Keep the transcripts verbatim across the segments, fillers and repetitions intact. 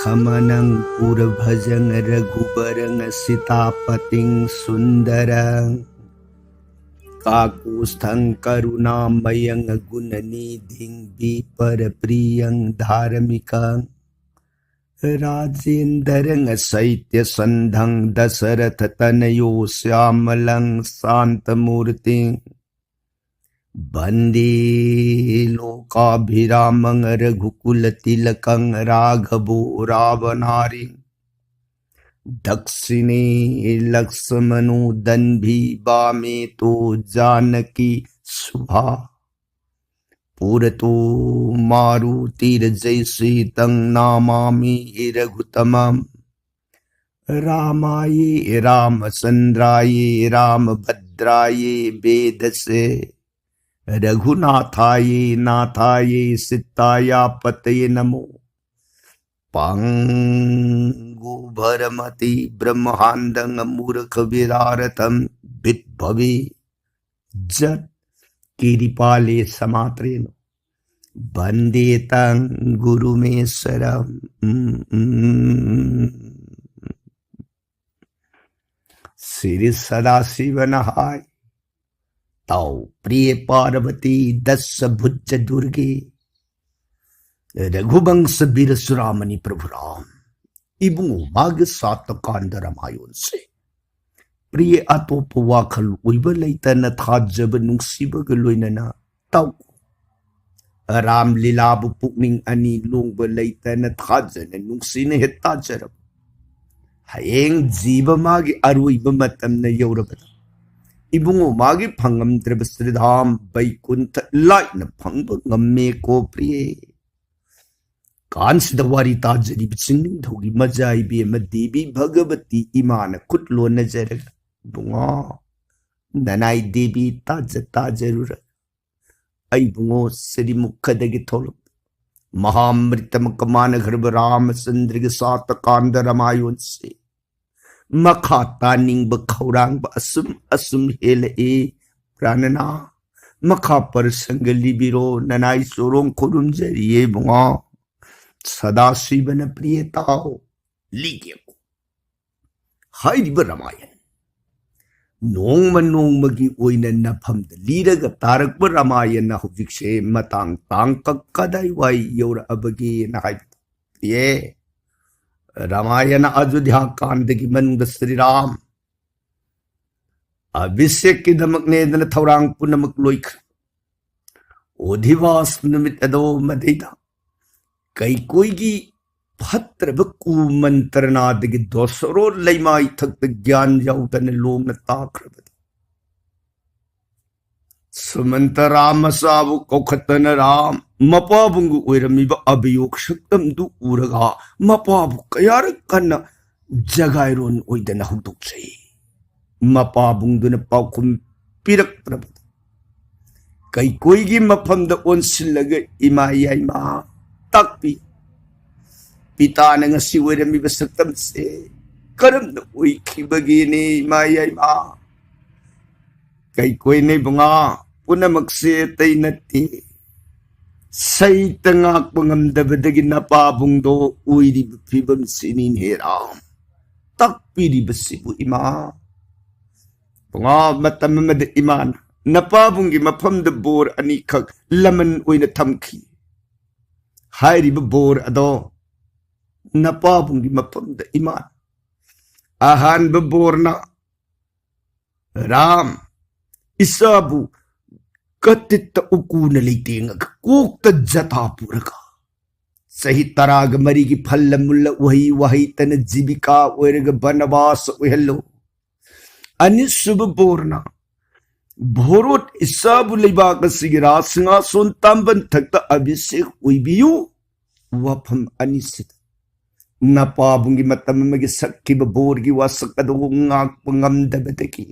Manang purabhajang raghuvaraṃ sītāpatiṃ sundaraṃ, kākusthaṃ karuṇāmayaṃ guṇanidhiṃ viparapriyaṃ dhārmikaṃ rājendaraṃ saitya sandhaṃ dasarathataṇayo syāmalaṃ sāntamurtiṃ vande lokābhirāmaṃ raghukulatillakaṃ rāghavo rāvanāriṃ dakshine laksmaṇo dandhi vāme tu jānaki subhā purato mārutirajayasītaṃ namāmi raghuttamaṃ. Rāmāye rāmacandrāye rāmabhadraye vedase raghunāthāye nāthāye sītāya pataye namo. Paṅgubharamati brahmandaṃ mūrkhavidārthaṃ vitvave jan kiripāle samātreno vande taṃ gurumesvaram. Sri Sadasivana hai. Tau priye Parvati dasabhujja durge raghuvamsa vira surāmani prabhu ram. ꯏꯕꯨꯡꯉꯣ ꯃꯥꯒꯤ ꯁꯥꯇꯀꯥꯟꯗ ꯔꯥꯃꯥꯌꯣꯟꯁꯦ ꯄ꯭ꯔꯤꯌꯦ ꯑꯇꯣꯞꯄ ꯋꯥꯈꯜ ꯑꯣꯏꯕ ꯂꯩꯇꯅ ꯊꯥꯖꯕ ꯅꯨꯡꯁꯤꯕꯒ ꯂꯣꯏꯅꯅ ꯇꯧ꯫ ꯔꯥꯝ ꯂꯤꯂꯥꯕꯨ ꯄꯨꯛꯅꯤꯡ ꯑꯅꯤ ꯂꯣꯡꯕ ꯂꯩꯇꯅ ꯊꯥꯖꯅ ꯅꯨꯡꯁꯤꯅ ꯍꯦꯛ ꯇꯥꯖꯔꯕ꯫ ꯍꯌꯦꯡ ꯖꯤꯕ ꯃꯥꯒꯤ ꯑꯔꯣꯏꯕ ꯃꯇꯝꯅ ꯌꯧꯔꯕꯗ ꯏꯕꯨꯡꯉꯣ ꯃꯥꯒꯤ ꯐꯪꯉꯝꯗ꯭ꯔꯕ ꯁ꯭ꯔꯤꯙꯥꯝ ꯕꯩꯀꯨꯟꯊ ꯂꯥꯏꯅ ꯐꯪꯕ ꯉꯝꯃꯦꯀꯣ ꯄ꯭ꯔꯤꯌꯦ꯫ ꯀꯥꯟꯁꯤꯗ ꯋꯥꯔꯤ ꯇꯥꯖꯔꯤꯕ ꯆꯤꯡꯅꯤꯡꯊꯧꯒꯤ ꯃꯆꯥ ꯏꯕꯦꯝꯃ ꯗꯦꯕꯤ ꯚꯒꯕꯇꯤ ꯏꯃꯥꯅ ꯈꯨꯠ ꯂꯣꯟꯅꯖꯔꯒ, ꯏꯕꯨꯡꯉꯣ, ꯅꯅꯥꯏ ꯗꯦꯕꯤ ꯇꯥꯖ ꯇꯥꯖꯔꯨꯔ꯫ ꯑꯩꯕꯨꯡꯉꯣ ꯁ꯭ꯔꯤꯃꯨꯈꯗꯒꯤ ꯊꯣꯛꯂꯛꯄ ꯃꯍꯥꯃ꯭ꯔꯤꯇꯃꯀ ꯃꯥꯟꯅꯈ꯭ꯔꯕ ꯔꯥꯃꯆꯟꯗ꯭ꯔꯒꯤ ꯁꯥꯇꯀꯥꯟꯗ ꯔꯥꯃꯥꯌꯣꯟꯁꯦ ꯃꯈꯥ ꯇꯥꯅꯤꯡꯕ ꯈꯧꯔꯥꯡꯕ ꯑꯁꯨꯝ ꯑꯁꯨꯝ ꯍꯦꯜꯂꯛꯏ꯫ ꯄ꯭ꯔꯥꯅꯅꯥ, ꯃꯈꯥ ꯄꯔꯁꯪꯒ ꯂꯤꯕꯤꯔꯣ, ꯅꯅꯥꯏ ꯆꯣꯔꯣꯡ ꯈꯨꯔꯨꯝꯖꯔꯤꯌꯦ ꯏꯕꯨꯡꯉꯣ꯫ ꯁꯗꯥꯁꯤꯕꯅ ꯄ꯭ꯔꯤꯌꯦ ꯇꯥꯎ, ꯂꯤꯒꯦꯀꯣ꯫ ꯍꯥꯏꯔꯤꯕ ꯔꯥꯃꯥꯌꯟ ꯅꯣꯡꯃ ꯅꯣꯡꯃꯒꯤ ꯑꯣꯏꯅ ꯅꯐꯝꯗ ꯂꯤꯔꯒ ꯇꯥꯔꯛꯄ ꯔꯥꯃꯥꯌꯟꯅ ꯍꯧꯖꯤꯛꯁꯦ ꯃꯇꯥꯡ ꯇꯥꯡꯀꯛ ꯀꯗꯥꯏꯋꯥꯏ ꯌꯧꯔꯛꯑꯕꯒꯦꯅ ꯍꯥꯏꯕꯗꯣ꯫ ꯄ꯭ꯔꯤꯌꯦ, ꯔꯥꯃꯥꯌꯟ ꯑꯌꯣꯙ꯭ꯌꯥ ꯀꯥꯟꯗꯒꯤ ꯃꯅꯨꯡꯗ ꯁ꯭ꯔꯤꯔꯥꯝ ꯑꯚꯤꯁꯦꯛꯀꯤꯗꯃꯛꯅꯦꯗꯅ ꯊꯧꯔꯥꯡ ꯄꯨꯝꯅꯃꯛ ꯂꯣꯏꯈ꯭ꯔꯦ꯫ ꯑꯣꯙꯤꯕꯥꯁ ꯅꯨꯃꯤꯠ ꯑꯗꯣ ꯃꯗꯩꯗ ꯀꯩꯀꯣꯏꯒꯤ ꯐꯠꯇ꯭ꯔꯕ ꯀꯨꯃꯟꯇ꯭ꯔꯅꯥꯗꯒꯤ ꯗꯣꯁꯔꯣ ꯂꯩꯃꯥꯏ ꯊꯛꯇ ꯒ꯭ꯌꯥꯟ ꯌꯥꯎꯗꯅ ꯂꯣꯡꯅ ꯇꯥꯈ꯭ꯔꯕꯗ, ꯁꯨꯃꯟꯇ ꯔꯥꯝ ꯃꯆꯥꯕꯨ ꯀꯧꯈꯠꯇꯅ ꯔꯥꯝ ꯃꯄꯥꯕꯨꯡꯒꯤ ꯑꯣꯏꯔꯝꯃꯤꯕ ꯑꯕꯤꯌꯣꯛ ꯁꯛꯇꯝꯗꯨ ꯎꯔꯒ ꯃꯄꯥꯕꯨ ꯀꯌꯥꯔꯛ ꯀꯟꯅ ꯖꯒꯥꯏꯔꯣꯟ ꯑꯣꯏꯗꯅ ꯍꯧꯗꯣꯛꯆꯩ꯫ ꯃꯄꯥꯕꯨꯡꯗꯨꯅ ꯄꯥꯎꯈꯨꯝ ꯄꯤꯔꯛꯇ꯭ꯔꯕꯗ ꯀꯩꯀꯣꯏꯒꯤ ꯃꯐꯝꯗ ꯑꯣꯟꯁꯤꯜꯂꯒ, "ꯏꯃꯥ ꯌꯥꯏꯃ, ꯇꯥꯛꯄꯤ, ꯄꯤꯇꯥꯅ ꯉꯁꯤ ꯑꯣꯏꯔꯝꯃꯤꯕ ꯁꯛꯇꯝꯁꯦ ꯀꯔꯝꯅ ꯑꯣꯏꯈꯤꯕꯒꯦꯅꯦ, ꯏꯃꯥ ꯌꯥꯏꯃ?" "ꯀꯩꯀꯣꯏꯅꯦ ꯏꯕꯨꯡꯉꯥ, ꯄꯨꯝꯅꯃꯛꯁꯦ ꯑꯇꯩ ꯅꯠꯇꯦ, ꯁꯩꯇ ꯉꯥꯛꯄ ꯉꯝꯗꯕꯗꯒꯤ ꯅꯄꯥꯕꯨꯡꯗꯣ ꯑꯣꯏꯔꯤꯕ ꯐꯤꯕꯝꯁꯤꯅꯤꯅꯦ ꯔꯥꯝ꯫ ꯇꯥꯛꯄꯤꯔꯤꯕꯁꯤꯕꯨ ꯏꯃꯥ꯫ ꯄꯨꯡꯉꯥ ꯃꯇꯝ ꯑꯃꯗ ꯏꯃꯥꯅ ꯅꯄꯥꯕꯨꯡꯒꯤ ꯃꯐꯝꯗ ꯕꯣꯔ ꯑꯅꯤꯈꯛ ꯂꯃꯟ ꯑꯣꯏꯅ ꯊꯝꯈꯤ꯫ ꯍꯥꯏꯔꯤꯕ ꯕꯣꯔ ꯑꯗꯣ ꯅꯄꯥꯕꯨꯡꯒꯤ ꯃꯐꯝꯗ ꯏꯃꯥꯅ ꯑꯍꯥꯟꯕ ꯕꯣꯔꯅ ꯔꯥꯝ, ꯏꯆꯥꯕꯨ ꯀꯇꯤꯠꯇ ꯎꯀꯨꯅ ꯂꯩꯇꯦꯡꯉꯒ ꯀꯣꯛꯇ ꯖꯇꯥ ꯄꯨꯔꯒ ꯆꯍꯤ ꯇꯔꯥꯒ ꯃꯔꯤꯒꯤ ꯐꯜꯂ ꯃꯨꯜꯂ ꯎꯍꯩ ꯋꯥꯍꯩꯇꯅ ꯖꯤꯕꯤꯀꯥ ꯑꯣꯏꯔꯒ ꯕꯅꯕꯥꯁ ꯑꯣꯏꯍꯜꯂꯨ꯫ ꯑꯅꯤꯁꯨꯕ ꯕꯣꯔꯅ ꯚꯣꯔꯣꯠ ꯏꯆꯥꯕꯨ ꯂꯩꯕꯥꯛ ꯑꯁꯤꯒꯤ ꯔꯥꯖ ꯁꯤꯡꯍꯥꯁꯣꯟ ꯇꯥꯝꯕꯟ ꯊꯛꯇ ꯑꯚꯤꯁꯦꯛ ꯑꯣꯏꯕꯤꯌꯨ꯫ ꯋꯥꯐꯝ ꯑꯅꯤꯁꯤꯗ ꯅꯄꯥꯕꯨꯡꯒꯤ ꯃꯇꯝ ꯑꯃꯒꯤ ꯁꯛꯈꯤꯕ ꯕꯣꯔꯒꯤ ꯋꯥꯁꯛ ꯑꯗꯨ ꯉꯥꯛꯄ ꯉꯝꯗꯕꯗꯒꯤ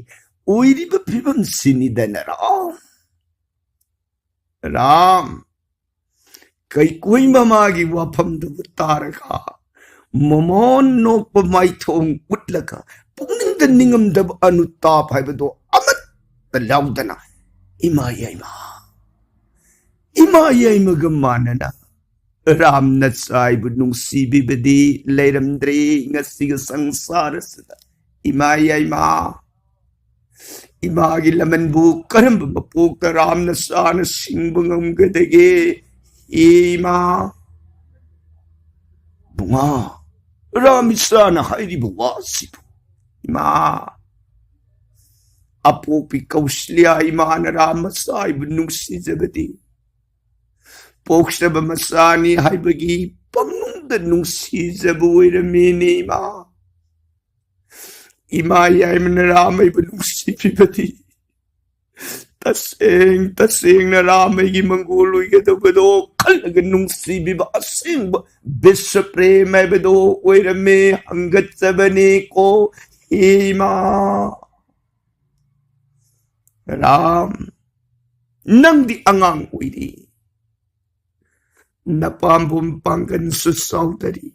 ꯑꯣꯏꯔꯤꯕ ꯐꯤꯕꯝꯁꯤꯅꯤꯗꯅ ꯔꯥꯝ꯫ ꯔꯥꯝ, ꯀꯩꯀꯣꯏ ꯃꯃꯥꯒꯤ ꯋꯥꯐꯝꯗꯨꯕꯨ ꯇꯥꯔꯒ ꯃꯃꯣꯟ ꯅꯣꯛꯄ ꯃꯥꯏꯊꯣꯡ ꯎꯠꯂꯒ ꯄꯨꯛꯅꯤꯡꯗ ꯅꯤꯡꯉꯝꯗꯕ ꯑꯅꯨꯇꯥꯞ ꯍꯥꯏꯕꯗꯣ ꯑꯃꯠꯇ ꯌꯥꯎꯗꯅ, "ꯏꯃꯥ ꯌꯥꯏꯃ, ꯏꯃꯥ ꯌꯥꯏꯃꯒ ꯃꯥꯟꯅꯅ ꯔꯥꯝꯅ ꯆꯥꯏꯕꯨ ꯅꯨꯡꯁꯤꯕꯤꯕꯗꯤ ꯂꯩꯔꯝꯗ꯭ꯔꯦ ꯉꯁꯤꯒꯤ ꯁꯪꯁꯥꯔ ꯑꯁꯤꯗ꯫ ꯏꯃꯥ, ꯌꯥꯏꯃ, ꯏꯃꯥꯒꯤ ꯂꯃꯟꯕꯨ ꯀꯔꯝꯕ ꯃꯄꯣꯛꯇ ꯔꯥꯝꯅ ꯆꯥꯅ ꯁꯤꯡꯕ ꯉꯝꯒꯗꯒꯦ? ꯏꯃꯥ, ꯕꯨꯡꯉꯥ, ꯔꯥꯝ ꯏꯆꯥꯅ ꯍꯥꯏꯔꯤꯕ ꯋꯥꯁꯤꯕꯨ? ꯏꯃꯥ, ꯑꯄꯣꯛꯄꯤ ꯀꯧꯁꯂꯤꯌꯥ ꯏꯃꯥꯅ ꯔꯥꯝ ꯃꯆꯥ ꯑꯩꯕꯨ ꯅꯨꯡꯁꯤꯖꯕꯗꯤ ꯄꯣꯛꯆꯕ ꯃꯆꯥꯅꯤ ꯍꯥꯏꯕꯒꯤ ꯄꯪꯅꯨꯡꯗ ꯅꯨꯡꯁꯤꯖꯕ ꯑꯣꯏꯔꯝꯃꯤꯅꯤ꯫ ꯏꯃꯥ, ꯏꯃꯥ ꯌꯥꯏꯃꯅ ꯔꯥꯝ ꯑꯩꯕꯨ ꯅꯨꯡꯁꯤꯕꯤꯕꯗꯤ ꯇꯁꯦꯡ ꯇꯁꯦꯡꯅ ꯔꯥꯝ ꯑꯩꯒꯤ ꯃꯪꯒꯣꯜ ꯑꯣꯏꯒꯗꯧꯕꯗꯣ ꯈꯜꯂꯒ ꯅꯨꯡꯁꯤꯕꯤꯕ ꯑꯁꯦꯡꯕ ꯕꯤꯁ꯭ꯋ ꯄ꯭ꯔꯦꯝ ꯍꯥꯏꯕꯗꯣ ꯑꯣꯏꯔꯝꯃꯦ꯫ ꯍꯪꯒꯠꯆꯕꯅꯤ ꯀꯣ ꯏꯃꯥ꯫ ꯔꯥꯝ, ꯅꯪꯗꯤ ꯑꯉꯥꯡ ꯑꯣꯏꯔꯤ, ꯅꯄꯥꯝꯕꯣꯝ ꯄꯥꯡꯒꯜꯁꯨ ꯆꯥꯎꯗꯔꯤ,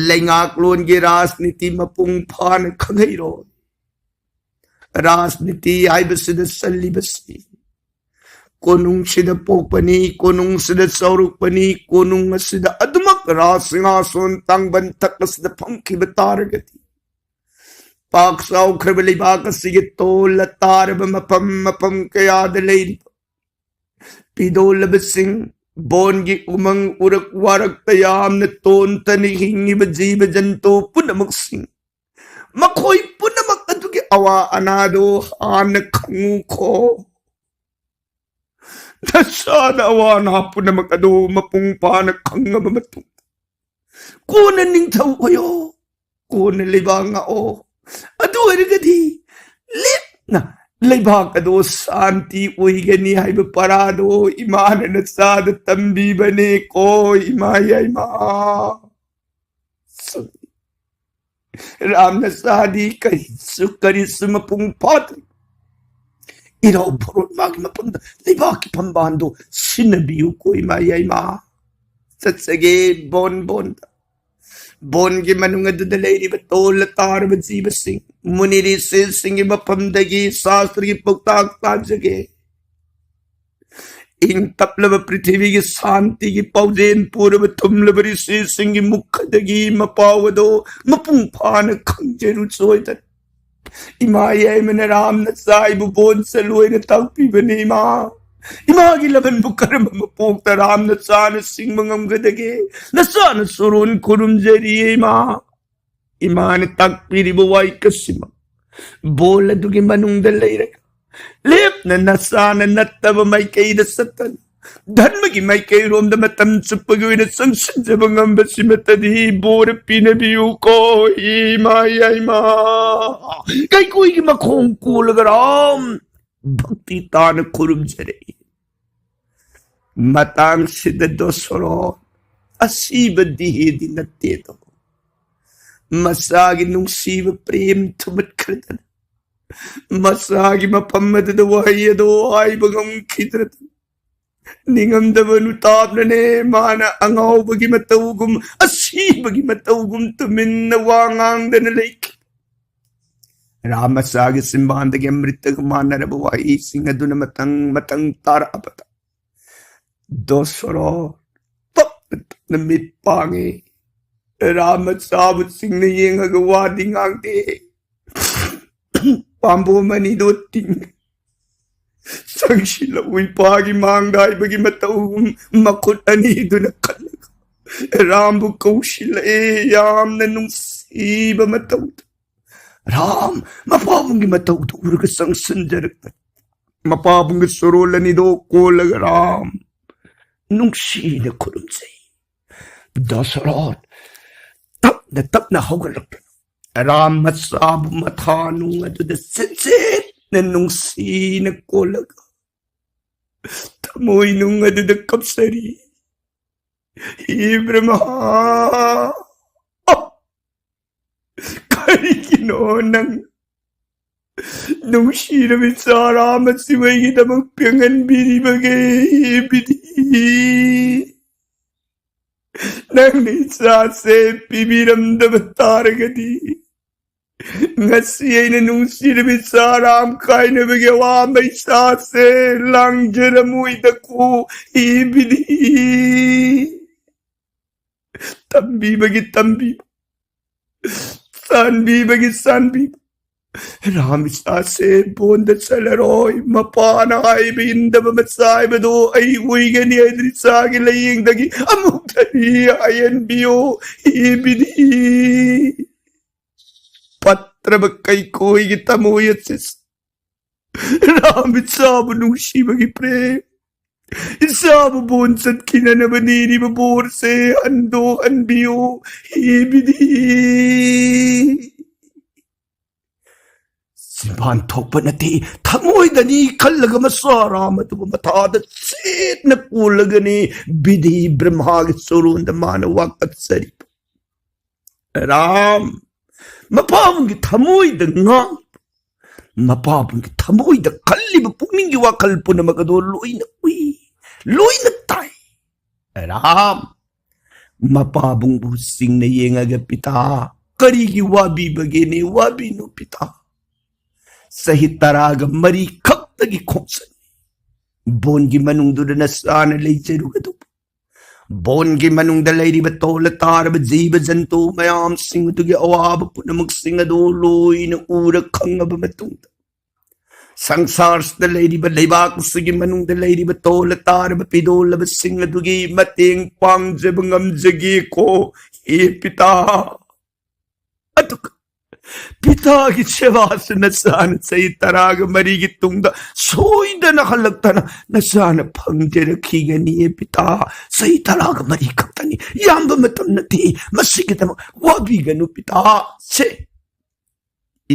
ꯂꯩꯉꯥꯛꯂꯣꯟꯒꯤ ꯔꯥꯖꯅꯤꯇꯤ ꯃꯄꯨꯡ ꯐꯥꯅ ꯈꯪꯍꯩꯔꯣꯏ꯫ ꯔꯥꯖꯅꯤꯇꯤ ꯍꯥꯏꯕꯁꯤꯗ ꯆꯜꯂꯤꯕꯁꯤ ꯀꯣꯅꯨꯡꯁꯤꯗ ꯄꯣꯛꯄꯅꯤ, ꯀꯣꯅꯨꯡꯁꯤꯗ ꯆꯥꯎꯔꯛꯄꯅꯤ, ꯀꯣꯅꯨꯡ ꯑꯁꯤꯗ ꯑꯗꯨꯃꯛ ꯔꯥꯖ ꯁꯤꯡꯍꯥꯁꯣꯟ ꯇꯥꯡꯕꯟ ꯊꯛ ꯑꯁꯤꯗ ꯐꯝꯈꯤꯕ ꯇꯥꯔꯒꯗꯤ ꯄꯥꯛ ꯆꯥꯎꯈ꯭ꯔꯕ ꯂꯩꯕꯥꯛ ꯑꯁꯤꯒꯤ ꯇꯣꯜꯂ ꯇꯥꯔꯕ ꯃꯐꯝ ꯃꯐꯝ ꯀꯌꯥꯗ ꯂꯩꯔꯤꯕ ꯄꯤꯗꯣꯜꯂꯕꯁꯤꯡ, ꯕꯣꯟꯒꯤ ꯎꯃꯪ ꯎꯔꯛ ꯋꯥꯔꯛꯇ ꯌꯥꯝꯅ ꯇꯣꯟꯇꯅ ꯍꯤꯡꯉꯤꯕ ꯖꯤꯕ ꯖꯟꯇꯨ ꯄꯨꯝꯅꯃꯛꯁꯤꯡ, ꯃꯈꯣꯏ ꯄꯨꯝꯅꯃꯛ ꯑꯗꯨꯒꯤ ꯑꯋꯥ ꯑꯅꯥꯗꯨ ꯍꯥꯟꯅ ꯈꯪꯉꯨꯀꯣ꯫ ꯅꯁꯥꯅ ꯑꯋꯥ ꯑꯅꯥ ꯄꯨꯝꯅꯃꯛ ꯑꯗꯨ ꯃꯄꯨꯡ ꯐꯥꯅ ꯈꯪꯉꯕ ꯃꯇꯨꯡꯗ ꯀꯣꯟꯅ ꯅꯤꯡꯊꯧ ꯑꯣꯏꯌꯣ, ꯀꯣꯟꯅ ꯂꯩꯕꯥꯛ ꯉꯥꯛꯑꯣ꯫ ꯑꯗꯨ ꯑꯣꯏꯔꯒꯗꯤ ꯂꯦꯞꯅ ꯂꯩꯕꯥꯛ ꯑꯗꯣ ꯁꯥꯟꯇꯤ ꯑꯣꯏꯒꯅꯤ ꯍꯥꯏꯕ ꯄꯔꯥꯗꯣ ꯏꯃꯥꯅ ꯅꯆꯥꯗ ꯇꯝꯕꯤꯕꯅꯦ ꯀꯣ ꯏꯃꯥ ꯌꯥꯏꯃ꯫ ꯔꯥꯝꯅ ꯆꯥꯗꯤ ꯀꯔꯤꯁꯨ ꯀꯔꯤꯁꯨ ꯃꯄꯨꯡ ꯐꯥꯗ꯭ꯔꯤ꯫ ꯏꯔꯥꯎ ꯐꯔꯣꯠ ꯃꯥꯒꯤ ꯃꯐꯝꯗ ꯂꯩꯕꯥꯛꯀꯤ ꯐꯝꯕꯥꯜꯗꯣ ꯁꯤꯟꯅꯕꯤꯌꯨ ꯀꯣ ꯏꯃꯥ ꯌꯥꯏꯃ꯫ ꯆꯠꯆꯒꯦ ꯕꯣꯟ ꯕꯣꯟꯗ꯫ ꯕꯣꯟꯒꯤ ꯃꯅꯨꯡ ꯑꯗꯨꯗ ꯂꯩꯔꯤꯕ ꯇꯣꯜꯂ ꯇꯥꯔꯕ ꯖꯤꯕꯁꯤꯡ, ꯃꯨꯅꯤ ꯔꯤꯁꯤꯁꯤꯡꯒꯤ ꯃꯐꯝꯗꯒꯤ ꯁꯥꯁꯇ꯭ꯔꯒꯤ ꯄꯥꯎꯇꯥꯛ ꯇꯥꯖꯒꯦ꯫ ꯏꯪ ꯇꯞꯂꯕ ꯄ꯭ꯔꯤꯊꯤꯕꯤꯒꯤ ꯁꯥꯟꯇꯤꯒꯤ ꯄꯥꯎꯖꯦꯜ ꯄꯨꯔꯕ ꯊꯨꯝꯂꯕ ꯔꯤꯁꯤꯁꯤꯡꯒꯤ ꯃꯨꯈꯗꯒꯤ ꯃꯄꯥꯎ ꯑꯗꯣ ꯃꯄꯨꯡ ꯐꯥꯅ ꯈꯪꯖꯔꯨ ꯁꯣꯏꯗꯅ꯫ ꯏꯃꯥ ꯌꯥꯏꯃꯅ ꯔꯥꯝꯅꯆꯥ ꯑꯩꯕꯨ ꯕꯣꯟ ꯆꯠꯂꯣꯏꯅ ꯇꯥꯛꯄꯤꯕꯅꯤ ꯏꯃꯥ꯫ ꯏꯃꯥꯒꯤ ꯂꯃꯟꯕꯨ ꯀꯔꯝꯕ ꯃꯄꯣꯛꯇ ꯔꯥꯝꯅꯆꯥꯅ ꯁꯤꯡꯕ ꯉꯝꯒꯗꯒꯦ? ꯅꯆꯥꯅ ꯁꯣꯔꯣꯟ ꯈꯨꯔꯨꯝꯖꯔꯤꯌꯦ ꯏꯃꯥ꯫ ꯏꯃꯥꯅ ꯇꯥꯛꯄꯤꯔꯤꯕ ꯋꯥꯍꯩ ꯀꯁꯤꯃꯛ ꯕꯣꯜ ꯑꯗꯨꯒꯤ ꯃꯅꯨꯡꯗ ꯂꯩꯔꯒ ꯂꯦꯞꯅ ꯅꯆꯥꯅ ꯅꯠꯇꯕ ꯃꯥꯏꯀꯩꯗ ꯆꯠꯇꯅ ꯙꯔꯃꯒꯤ ꯃꯥꯏꯀꯩꯔꯣꯝꯗ ꯃꯇꯝ ꯆꯨꯞꯄꯒꯤ ꯑꯣꯏꯅ ꯆꯪꯁꯤꯟꯖꯕ ꯉꯝꯕꯁꯤꯃꯠꯇꯗꯤ ꯕꯣꯔ ꯄꯤꯅꯕꯤꯌꯨꯀꯣ ꯏꯃꯥ ꯌꯥꯏꯃ꯫ ꯀꯩꯀꯨꯒꯤ ꯃꯈꯣꯡ ꯀꯣꯜꯂꯒ ꯔꯥꯝ ꯚꯛꯇꯤ ꯇꯥꯅ ꯈꯨꯔꯨꯝꯖꯔꯛꯏ꯫ ꯃꯇꯥꯡꯁꯤꯗ ꯗꯣꯁꯣꯔꯣ ꯑꯁꯤꯕ ꯗꯤꯍꯦꯗꯤ ꯅꯠꯇꯦꯗꯣ꯫ ꯃꯆꯥꯒꯤ ꯅꯨꯡꯁꯤꯕ ꯄ꯭ꯔꯦꯝ ꯊꯨꯝꯃꯠꯈ꯭ꯔꯗꯅ ꯃꯆꯥꯒꯤ ꯃꯐꯝ ꯑꯗꯨꯗ ꯋꯥꯍꯩ ꯑꯗꯣ ꯍꯥꯏꯕ ꯉꯝꯈꯤꯗ꯭ꯔꯗꯅ ꯅꯤꯡꯉꯝꯗꯕ ꯅꯨꯇꯥꯞꯅꯅꯦ ꯃꯥꯅ ꯑꯉꯥꯎꯕꯒꯤ ꯃꯇꯧꯒꯨꯝ ꯑꯁꯤꯕꯒꯤ ꯃꯇꯧꯒꯨꯝ ꯇꯨꯃꯤꯟꯅ ꯋꯥ ꯉꯥꯡꯗꯅ ꯂꯩꯈꯤ꯫ ꯔꯥꯃꯆꯥꯒꯤ ꯆꯤꯝꯕꯥꯟꯗꯒꯤ ꯑꯃ꯭ꯔꯤꯇꯒ ꯃꯥꯟꯅꯔꯕ ꯋꯥꯍꯩꯁꯤꯡ ꯑꯗꯨꯅ ꯃꯇꯪ ꯃꯇꯪ ꯇꯥꯔꯛꯑꯕꯗ ꯗꯣꯁꯣꯔꯣ ꯇꯞꯅ ꯇꯞꯅ ꯃꯤꯠ ꯄꯥꯡꯉꯤ꯫ ꯔꯥꯃꯆꯥꯕꯨ ꯆꯤꯡꯅ ꯌꯦꯡꯉꯒ ꯋꯥꯗꯤ ꯉꯥꯡꯗꯦ꯫ ꯄꯥꯝꯕꯣꯝ ꯑꯅꯤꯗꯣ ꯇꯤꯡ ꯆꯪꯁꯤꯜꯂꯛꯎ ꯏꯄꯥꯒꯤ ꯃꯥꯡꯗ ꯍꯥꯏꯕꯒꯤ ꯃꯇꯧ ꯃꯈꯨꯠ ꯑꯅꯤꯗꯨꯅ ꯈꯜꯂꯒ ꯔꯥꯝꯕꯨ ꯀꯧꯁꯤꯜꯂꯛꯑꯦ꯫ ꯌꯥꯝꯅ ꯅꯨꯡꯁꯤꯕ ꯃꯇꯧꯗ ꯔꯥꯝ ꯃꯄꯥꯕꯨꯡꯒꯤ ꯃꯇꯧꯗꯨ ꯎꯔꯒ ꯆꯪꯁꯤꯟꯖꯔꯛꯄ ꯃꯄꯥꯕꯨꯡꯒꯤ ꯆꯣꯔꯣꯜ ꯑꯅꯤꯗꯣ ꯀꯣꯜꯂꯒ ꯔꯥꯝ ꯅꯨꯡꯁꯤꯅ ꯈꯨꯔꯨꯝꯖꯩ꯫ ꯗꯁꯔꯣꯠ ꯇꯞꯅ ꯇꯞꯅ ꯍꯧꯒꯠꯂꯛꯇꯨꯅ ꯔꯥꯝ ꯃꯆꯥꯕꯨ ꯃꯊꯥꯅꯨꯡ ꯑꯗꯨꯗ ꯆꯦꯠꯆꯦꯠꯅ ꯅꯨꯡꯁꯤꯅ ꯀꯣꯜꯂꯒ ꯊꯃꯣꯏ ꯅꯨꯡ ꯑꯗꯨꯗ ꯀꯞꯆꯔꯤ꯫ ꯍꯤ ꯕ꯭ꯔꯍꯃ, ꯀꯔꯤꯒꯤꯅꯣ ꯅꯪ ꯅꯨꯡꯁꯤꯔꯕ ꯏꯆꯥ ꯔꯥꯝ ꯑꯁꯤꯕꯨ ꯑꯩꯒꯤꯗꯃꯛ ꯄꯦꯡꯍꯟꯕꯤꯔꯤꯕꯒꯦ? ꯍꯤ ꯕꯤꯙꯤ, ꯅꯪꯅ ꯏꯆꯥꯁꯦ ꯄꯤꯕꯤꯔꯝꯗꯕ ꯇꯥꯔꯒꯗꯤ ꯉꯁꯤ ꯑꯩꯅ ꯅꯨꯡꯁꯤꯔꯕꯤ ꯏꯆꯥ ꯔꯥꯝ ꯀꯥꯏꯅꯕꯒꯤ ꯑꯋꯥꯕ ꯏꯆꯥꯁꯦ ꯂꯥꯡꯖꯔꯝꯃꯣꯏꯗꯀꯣ, ꯏꯕꯤꯅꯤ꯫ ꯇꯝꯕꯤꯕꯒꯤ ꯇꯝꯕꯤꯕ, ꯆꯥꯟꯕꯤꯕꯒꯤ ꯆꯥꯟꯕꯤꯕ꯫ ꯔꯥꯝ ꯏꯆꯥꯁꯦ ꯕꯣꯟꯗ ꯆꯠꯂꯔꯣꯏ꯫ ꯃꯄꯥꯅ ꯍꯥꯏꯕ ꯏꯟꯗꯕ ꯃꯆꯥ ꯍꯥꯏꯕꯗꯣ ꯑꯩ ꯑꯣꯏꯒꯅꯤ ꯍꯥꯏꯗꯅ ꯏꯆꯥꯒꯤ ꯂꯥꯏꯌꯦꯡꯗꯒꯤ ꯑꯃꯨꯛꯇꯗꯤ ꯍꯥꯏꯍꯟꯕꯤꯌꯣ, ꯏꯕꯤꯅꯤ꯫ ꯄꯠꯇ꯭ꯔꯕ ꯀꯩꯀꯣꯏꯒꯤ ꯊꯃꯣꯏ ꯑꯁꯤ ꯔꯥꯝ ꯏꯆꯥꯕꯨ ꯅꯨꯡꯁꯤꯕꯒꯤ ꯄ꯭ꯔꯦꯝ, ꯏꯆꯥꯕꯨ ꯕꯣꯟ ꯆꯠꯈꯤꯅꯅꯕ ꯅꯤꯔꯤꯕ ꯕꯣꯔꯁꯦ ꯍꯟꯗꯣꯛꯍꯟꯕꯤꯌꯨ, ꯏꯕꯤꯅꯤ꯫ ꯆꯤꯟꯕꯥꯟ ꯊꯣꯛꯄ ꯅꯠꯇꯦ, ꯊꯃꯣꯏꯗꯅꯤ ꯈꯜꯂꯒ ꯃꯆꯥ ꯔꯥꯝ ꯑꯗꯨꯕꯨ ꯃꯊꯥꯗ ꯆꯦꯠꯅ ꯀꯣꯜꯂꯒꯅꯤ ꯕꯤꯙꯤ ꯕ꯭ꯔꯍ꯭ꯃꯥꯒꯤ ꯆꯣꯔꯣꯟꯗ ꯃꯥꯅ ꯋꯥꯀꯠꯆꯔꯤꯕ꯫ ꯔꯥꯝ, ꯃꯄꯥꯕꯨꯡꯒꯤ ꯊꯃꯣꯏꯗ ꯉꯥꯡ, ꯃꯄꯥꯕꯨꯡꯒꯤ ꯊꯃꯣꯏꯗ ꯈꯜꯂꯤꯕ ꯄꯨꯛꯅꯤꯡꯒꯤ ꯋꯥꯈꯜ ꯄꯨꯝꯅꯃꯛ ꯑꯗꯨ ꯂꯣꯏꯅ ꯎꯏ, ꯂꯣꯏꯅ ꯇꯥꯏ꯫ ꯔꯥꯝ, ꯃꯄꯥꯕꯨꯡꯕꯨ ꯆꯤꯡꯅ ꯌꯦꯡꯉꯒ, "ꯄꯤꯇꯥ, ꯀꯔꯤꯒꯤ ꯋꯥꯕꯤꯕꯒꯦꯅꯦ? ꯋꯥꯕꯤꯅꯨ ꯄꯤꯇꯥ꯫ ꯆꯍꯤ ꯇꯔꯥꯒ ꯃꯔꯤ ꯈꯛꯇꯒꯤ ꯈꯣꯡꯆꯠꯅꯤ꯫ ꯕꯣꯟꯒꯤ ꯃꯅꯨꯡꯗꯨꯗ ꯅꯆꯥꯅ ꯂꯩꯖꯔꯨꯒꯗꯧꯕ꯫ ꯕꯣꯟꯒꯤ ꯃꯅꯨꯡꯗ ꯂꯩꯔꯤꯕ ꯇꯣꯜꯂ ꯇꯥꯔꯕ ꯖꯤꯕ ꯖꯟꯇꯨ ꯃꯌꯥꯝꯁꯤꯡ ꯑꯗꯨꯒꯤ ꯑꯋꯥꯕ ꯄꯨꯝꯅꯃꯛꯁꯤꯡ ꯑꯗꯨ ꯂꯣꯏꯅ ꯎꯔ ꯈꯪꯉꯕ ꯃꯇꯨꯡꯗ, ꯁꯪꯁꯥꯔꯁꯤꯗ ꯂꯩꯔꯤꯕ ꯂꯩꯕꯥꯛꯁꯤꯒꯤ ꯃꯅꯨꯡꯗ ꯂꯩꯔꯤꯕ ꯇꯣꯜꯂ ꯇꯥꯔꯕ ꯄꯤꯗꯣꯜꯂꯕꯁꯤꯡ ꯑꯗꯨꯒꯤ ꯃꯇꯦꯡ ꯄꯥꯡꯖꯕ ꯉꯝꯖꯒꯦꯀꯣ, ꯍꯦ ꯄꯤꯇꯥ꯫ ꯑꯗꯨꯒ ꯄꯤꯇꯥꯒꯤ ꯁꯦꯕꯥꯁꯤ ꯅꯆꯥꯅ ꯆꯍꯤ ꯇꯔꯥꯒ ꯃꯔꯤꯒꯤ ꯇꯨꯡꯗ ꯁꯣꯏꯗꯅ ꯍꯜꯂꯛꯇꯅ ꯅꯆꯥꯅ ꯐꯪꯖꯔꯛꯈꯤꯒꯅꯤ, ꯄꯤꯇꯥ꯫ ꯆꯍꯤ ꯇꯔꯥꯒ ꯃꯔꯤ ꯈꯛꯇꯅꯤ, ꯌꯥꯝꯕ ꯃꯇꯝ ꯅꯠꯇꯦ꯫ ꯃꯁꯤꯒꯤꯗꯃꯛ ꯋꯥꯕꯤꯒꯅꯨ, ꯄꯤꯇꯥ꯫ ꯁꯦ,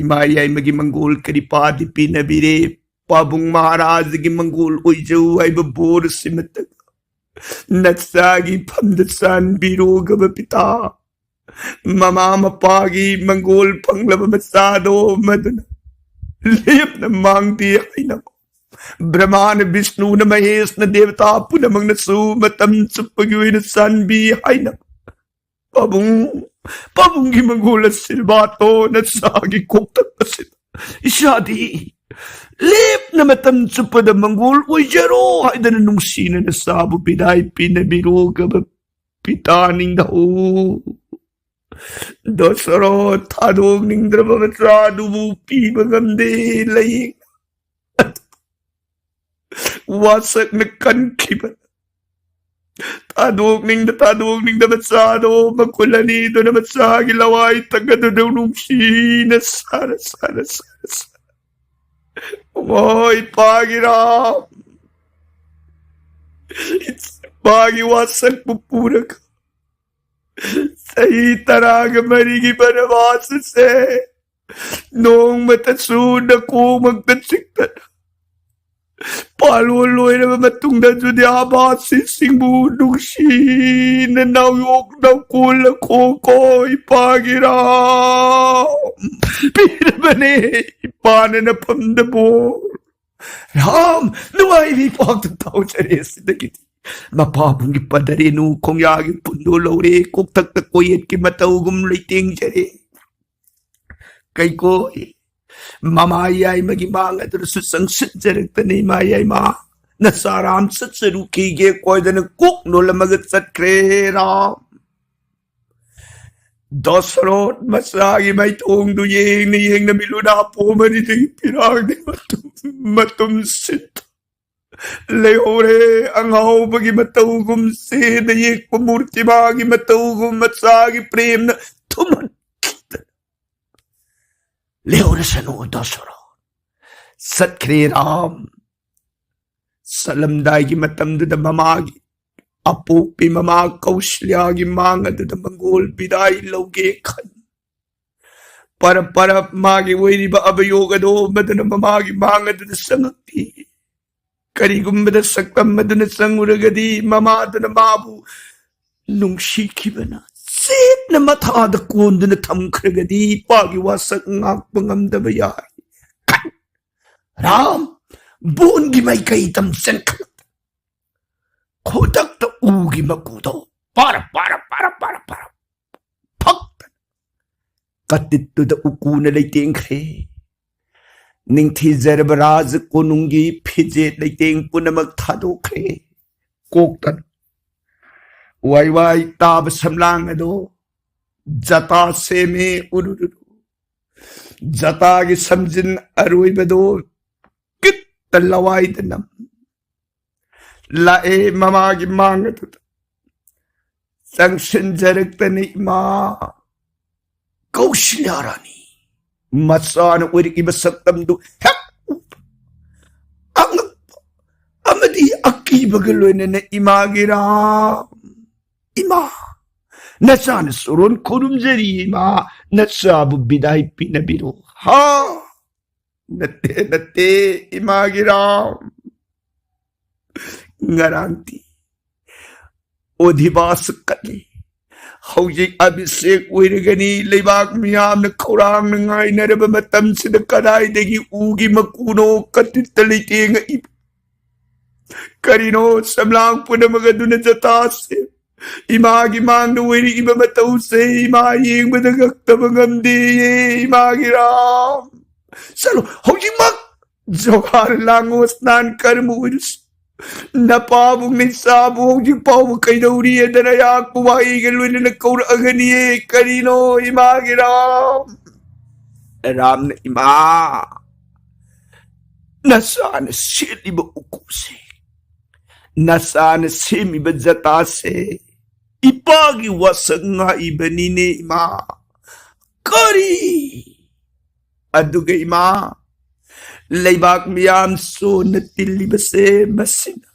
ꯏꯃꯥ ꯌꯥꯏꯃꯒꯤ ꯃꯪꯒꯣꯜ ꯀꯔꯤꯄꯥꯗꯤ ꯄꯤꯅꯕꯤꯔꯦ, ꯄꯥꯕꯨꯡ ꯃꯍꯥꯔꯥꯖꯒꯤ ꯃꯪꯒꯣꯜ ꯑꯣꯏꯖꯧ ꯍꯥꯏꯕ ꯕꯣꯔꯁꯤꯃꯇꯪ ꯅꯆꯥꯒꯤ ꯐꯝꯗ ꯆꯥꯟꯕꯤꯔꯣꯒꯕ ꯄꯤꯇꯥ꯫ ꯃꯃꯥ ꯃꯄꯥꯒꯤ ꯃꯪꯒꯣꯜ ꯐꯪꯂꯕ ꯃꯆꯥꯗꯣ ꯃꯗꯨꯅ ꯂꯦꯝꯅ ꯃꯥꯡꯗꯦ ꯍꯥꯏꯅꯕ, ꯕ꯭ꯔꯍ꯭ꯃꯥꯅ, ꯕꯤꯁꯅꯨꯅ, ꯃꯍꯦꯁꯅ, ꯗꯦꯕꯇꯥ ꯄꯨꯝꯅꯃꯛꯅꯁꯨ ꯃꯇꯝ ꯆꯨꯞꯄꯒꯤ ꯑꯣꯏꯅ ꯆꯥꯟꯕꯤ ꯍꯥꯏꯅꯕ, ꯄꯥꯕꯨꯡ, ꯄꯥꯕꯨꯡꯒꯤ ꯃꯪꯒꯣꯜ ꯑꯁꯤꯔꯕꯥꯗꯇꯣ ꯅꯆꯥꯒꯤ ꯀꯣꯛꯇꯛ ꯑꯁꯤꯗ ꯏꯆꯥꯗꯤ ꯂꯦꯞꯅ ꯃꯇꯝ ꯆꯨꯞꯄꯗ ꯃꯪꯒꯣꯜ ꯑꯣꯏꯖꯔꯣ ꯍꯥꯏꯗꯅ ꯅꯨꯡꯁꯤꯅ ꯅꯆꯥꯕꯨ ꯕꯤꯗꯥꯏ ꯄꯤꯅꯕꯤꯔꯣꯒꯕ ꯄꯤꯇꯥꯅꯤꯡꯗꯍꯧ꯫ ꯗꯁꯔꯣ ꯊꯥꯗꯣꯛꯅꯤꯡꯗ꯭ꯔꯕ ꯃꯆꯥꯗꯨꯕꯨ ꯄꯤꯕ ꯉꯝꯗꯦ꯫ ꯂꯩ ꯋꯥꯁꯛꯅ ꯀꯟꯈꯤꯕ ꯊꯥꯗꯣꯛꯅꯤꯡꯗ ꯊꯥꯗꯣꯛꯅꯤꯡꯗꯕ ꯆꯥꯗꯣ ꯃꯈꯨꯜ ꯑꯅꯤꯗꯨꯅ ꯃꯆꯥꯒꯤ ꯂꯋꯥꯏ ꯇꯪꯒꯗꯨꯗ ꯅꯨꯡꯁꯤꯅ ꯁꯥꯔ ꯁꯥꯔ ꯁꯥꯔ ꯁꯥꯔ ꯍꯣꯏ ꯄꯥꯒꯤꯔꯥ ꯃꯥꯒꯤ ꯋꯥꯁꯛꯄꯨ ꯄꯨꯔꯒ ꯆꯍꯤ ꯇꯔꯥꯒ ꯃꯔꯤꯒꯤ ꯕꯅꯕꯥꯁ ꯑꯁꯦ ꯅꯣꯡꯃꯇꯁꯨ ꯅꯀꯣꯡꯃꯛꯇ ꯆꯤꯛꯇꯅ ꯄꯥꯜꯂꯣꯟ ꯂꯣꯏꯔꯕ ꯃꯇꯨꯡꯗ ꯖꯨꯗꯤꯌꯥꯕꯥꯁꯤꯁꯤꯡꯕꯨ ꯅꯨꯡꯁꯤꯅ ꯅꯥꯎꯌꯣꯛ ꯅꯥꯎꯀꯣꯜꯂ ꯈꯣꯡꯀꯣꯏ ꯄꯥꯒꯤꯔꯥ ꯄꯤꯔꯕꯅꯦ ꯏꯄꯥꯅ ꯅꯐꯝꯗꯕꯣ꯫ ꯔꯥꯝ ꯅꯨꯡꯉꯥꯏꯕꯤ ꯄꯥꯎꯗꯨ ꯇꯥꯎꯖꯔꯦ꯫ ꯑꯁꯤꯗꯒꯤꯗꯤ ꯃꯄꯥꯕꯨꯡꯒꯤ ꯄꯗꯔꯦꯅꯨ ꯈꯣꯡꯌꯥꯒꯤ ꯄꯨꯟꯗꯣ ꯂꯧꯔꯦ꯫ ꯀꯣꯛꯊꯛꯇ ꯀꯣꯌꯦꯠꯀꯤ ꯃꯇꯧꯒꯨꯝ ꯂꯩꯇꯦꯡꯖꯔꯦ꯫ ꯀꯩꯀꯣꯏ ꯃꯃꯥ ꯌꯥꯏꯃꯒꯤ ꯃꯥꯡ ꯑꯗꯨꯗꯁꯨ ꯆꯪꯁꯤꯟꯖꯔꯛꯇꯅ ꯏꯃꯥ ꯌꯥꯏꯃ ꯅꯆꯥ ꯔꯥꯝ ꯆꯠꯆꯔꯨꯈꯤꯒꯦ ꯀꯣꯏꯗꯅ ꯀꯣꯛ ꯅꯣꯜꯂꯝꯃꯒ ꯆꯠꯈ꯭ꯔꯦ꯫ ꯔꯥꯝ ꯗꯁꯔꯣꯠ ꯃꯆꯥꯒꯤ ꯃꯥꯏꯊꯣꯡꯗꯨ ꯌꯦꯡꯅ ꯌꯦꯡꯅ ꯃꯤꯂꯨꯅꯥ ꯄꯣꯝꯕꯅꯤꯗꯒꯤ ꯄꯤꯔꯥꯡꯗꯤ ꯃꯇꯨꯝ ꯃꯇꯨꯝ ꯁꯤꯠ ꯂꯩꯍꯧꯔꯦ꯫ ꯑꯉꯥꯎꯕꯒꯤ ꯃꯇꯧꯒꯨꯝ ꯆꯦꯗ ꯌꯦꯛꯄ ꯃꯨꯔꯇꯤꯃꯥꯒꯤ ꯃꯇꯧꯒꯨꯝ ꯃꯆꯥꯒꯤ ꯄ꯭ꯔꯦꯝꯅ ꯊꯨꯝꯍꯟꯈꯤꯗꯅ ꯂꯩꯍꯧꯔꯁꯅꯨ ꯗꯁꯔꯣꯠ꯫ ꯆꯠꯈ꯭ꯔꯦ ꯔꯥꯝ꯫ ꯆꯠꯂꯝꯗꯥꯏꯒꯤ ꯃꯇꯝꯗꯨꯗ ꯃꯃꯥꯒꯤ ꯑꯄꯣꯛꯄꯤ ꯃꯃꯥ ꯀꯧꯁꯜꯌꯥꯒꯤ ꯃꯥꯡ ꯑꯗꯨꯗ ꯃꯪꯒꯣꯜ ꯕꯤꯗꯥꯏ ꯂꯧꯒꯦ ꯈꯟ ꯄꯔꯞ ꯄꯔꯞ ꯃꯥꯒꯤ ꯑꯣꯏꯔꯤꯕ ꯑꯕꯌꯣꯒ ꯑꯗꯣ ꯃꯗꯨꯅ ꯃꯃꯥꯒꯤ ꯃꯥꯡ ꯑꯗꯨꯗ ꯆꯪꯉꯛꯈꯤ꯫ ꯀꯔꯤꯒꯨꯝꯕꯗ ꯁꯛꯇꯝ ꯑꯗꯨꯅ ꯆꯪꯉꯨꯔꯒꯗꯤ ꯃꯃꯥꯗꯨꯅ ꯃꯥꯕꯨ ꯅꯨꯡꯁꯤꯈꯤꯕꯅ ꯆꯦꯠꯅ ꯃꯊꯥꯗ ꯀꯣꯟꯗꯨꯅ ꯊꯝꯈ꯭ꯔꯒꯗꯤ ꯏꯄꯥꯒꯤ ꯋꯥꯁꯛ ꯉꯥꯛꯄ ꯉꯝꯗꯕ ꯌꯥꯏ꯫ ꯔꯥꯝ ꯕꯣꯟꯒꯤ ꯃꯥꯏꯀꯩ ꯇꯝ ꯆꯦꯟꯈꯠꯂꯛꯇ ꯈꯨꯗꯛꯇ ꯎꯒꯤ ꯃꯀꯨꯗꯣ ꯄꯥꯔ ꯄꯥꯔ ꯄꯥꯔ ꯄꯥꯔ ꯄꯥꯔ ꯐꯛ ꯑꯇꯤꯠꯇꯨꯗ ꯎꯀꯨꯅ ꯂꯩꯇꯦꯡꯈ꯭ꯔꯦ꯫ ꯅꯤꯡꯊꯤꯖꯔꯕ ꯔꯥꯖ ꯀꯣꯅꯨꯡꯒꯤ ꯐꯤꯖꯦꯠ ꯂꯩꯇꯦꯡ ꯄꯨꯝꯅꯃꯛ ꯊꯥꯗꯣꯛꯈ꯭ꯔꯦ꯫ ꯀꯣꯛꯇꯅ ꯋꯥꯏ ꯋꯥꯏ ꯇꯥꯕ ꯁꯝꯂꯥꯡ ꯑꯗꯣ ꯖꯇꯥ ꯁꯦꯝꯃꯦ꯫ ꯎꯔꯨꯔꯨꯔꯨ꯫ ꯖꯇꯥꯒꯤ ꯁꯝꯖꯤꯟ ꯑꯔꯣꯏꯕꯗꯣ ꯀꯤꯠꯇ ꯂꯋꯥꯏꯗ ꯅꯝ ꯂꯥꯛꯑꯦ ꯃꯃꯥꯒꯤ ꯃꯥꯡ ꯑꯗꯨꯗ꯫ ꯆꯪꯁꯤꯟꯖꯔꯛꯇꯅ ꯏꯃꯥ ꯀꯧꯁꯤꯂꯥ ꯔꯥꯅꯤ ꯃꯆꯥꯅ ꯑꯣꯏꯔꯛꯏꯕ ꯁꯛꯇꯝꯗꯨ ꯍꯦꯛ ꯎꯕ, ꯑꯉꯛꯄ ꯑꯃꯗꯤ ꯑꯀꯤꯕꯒ ꯂꯣꯏꯅꯅ ꯏꯃꯥꯒꯤ ꯔꯥꯝ, ꯏꯃꯥ, ꯅꯆꯥꯅ ꯁꯣꯔꯣꯟ ꯈꯨꯔꯨꯝꯖꯔꯤ ꯏꯃꯥ, ꯅꯆꯥꯕꯨ ꯕꯤꯗꯥꯏ ꯄꯤꯅꯕꯤꯔꯣ꯫ ꯍꯥ? ꯅꯠꯇꯦ, ꯅꯠꯇꯦ, ꯏꯃꯥꯒꯤ ꯔꯥꯝ꯫ ꯉꯔꯥꯡꯗꯤ ꯑꯣꯙꯤꯕꯥꯁ ꯀꯠꯂꯤ꯫ ꯍꯧꯖꯤꯛ ꯑꯚꯤꯁꯦꯛ ꯑꯣꯏꯔꯒꯅꯤ꯫ ꯂꯩꯕꯥꯛ ꯃꯤꯌꯥꯝꯅ ꯈꯧꯔꯥꯡꯅ ꯉꯥꯏꯅꯔꯕ ꯃꯇꯝꯁꯤꯗ ꯀꯗꯥꯏꯗꯒꯤ ꯎꯒꯤ ꯃꯀꯨꯅꯣ ꯀꯇꯤꯠꯇ ꯂꯩꯇꯦꯡꯉꯛꯏꯕ? ꯀꯔꯤꯅꯣ ꯁꯝꯂꯥꯡ ꯄꯨꯝꯅꯃꯛ ꯑꯗꯨꯅ ꯖꯇꯥꯁꯦ? ꯏꯃꯥꯒꯤ ꯃꯥꯡꯗ ꯑꯣꯏꯔꯛꯏꯕ ꯃꯇꯧꯁꯦ ꯏꯃꯥ ꯌꯦꯡꯕꯗ ꯉꯛꯇꯕ ꯉꯝꯗꯦꯌꯦ, ꯏꯃꯥꯒꯤ ꯔꯥꯝ꯫ ꯆꯠꯂꯣ ꯍꯧꯖꯤꯛꯃꯛ ꯖꯣꯍꯥꯔ ꯂꯥꯡꯉꯣ, ꯁ꯭ꯅꯥꯟ ꯀꯔꯃ ꯑꯣꯏꯔꯁꯨ꯫ ꯅꯄꯥꯕꯨ ꯅꯆꯥꯕꯨ ꯍꯧꯖꯤꯛ ꯐꯥꯎꯕ ꯀꯩꯗꯧꯔꯤ ꯍꯥꯏꯗꯅ ꯑꯌꯥꯛꯄ ꯋꯥꯍꯩꯒ ꯂꯣꯏꯅꯅ ꯀꯧꯔꯛꯑꯒꯅꯤꯌꯦ꯫ ꯀꯔꯤꯅꯣ ꯏꯃꯥꯒꯤ ꯔꯥꯝ? ꯔꯥꯝꯅ, ꯏꯃꯥ, ꯅꯆꯥꯅ ꯁꯦꯠꯂꯤꯕ ꯎꯀꯨꯁꯦ, ꯅꯆꯥꯅ ꯁꯦꯝꯃꯤꯕ ꯖꯇꯥꯁꯦ ꯏꯄꯥꯒꯤ ꯋꯥꯁꯛ ꯉꯥꯛꯏꯕꯅꯤꯅꯦ ꯏꯃꯥ꯫ ꯀꯔꯤ? ꯑꯗꯨꯒ ꯏꯃꯥ, ꯂꯩꯕꯥꯛ ꯃꯤꯌꯥꯝ ꯁꯣꯟꯅ ꯇꯤꯜꯂꯤꯕꯁꯦ ꯃꯁꯤꯅ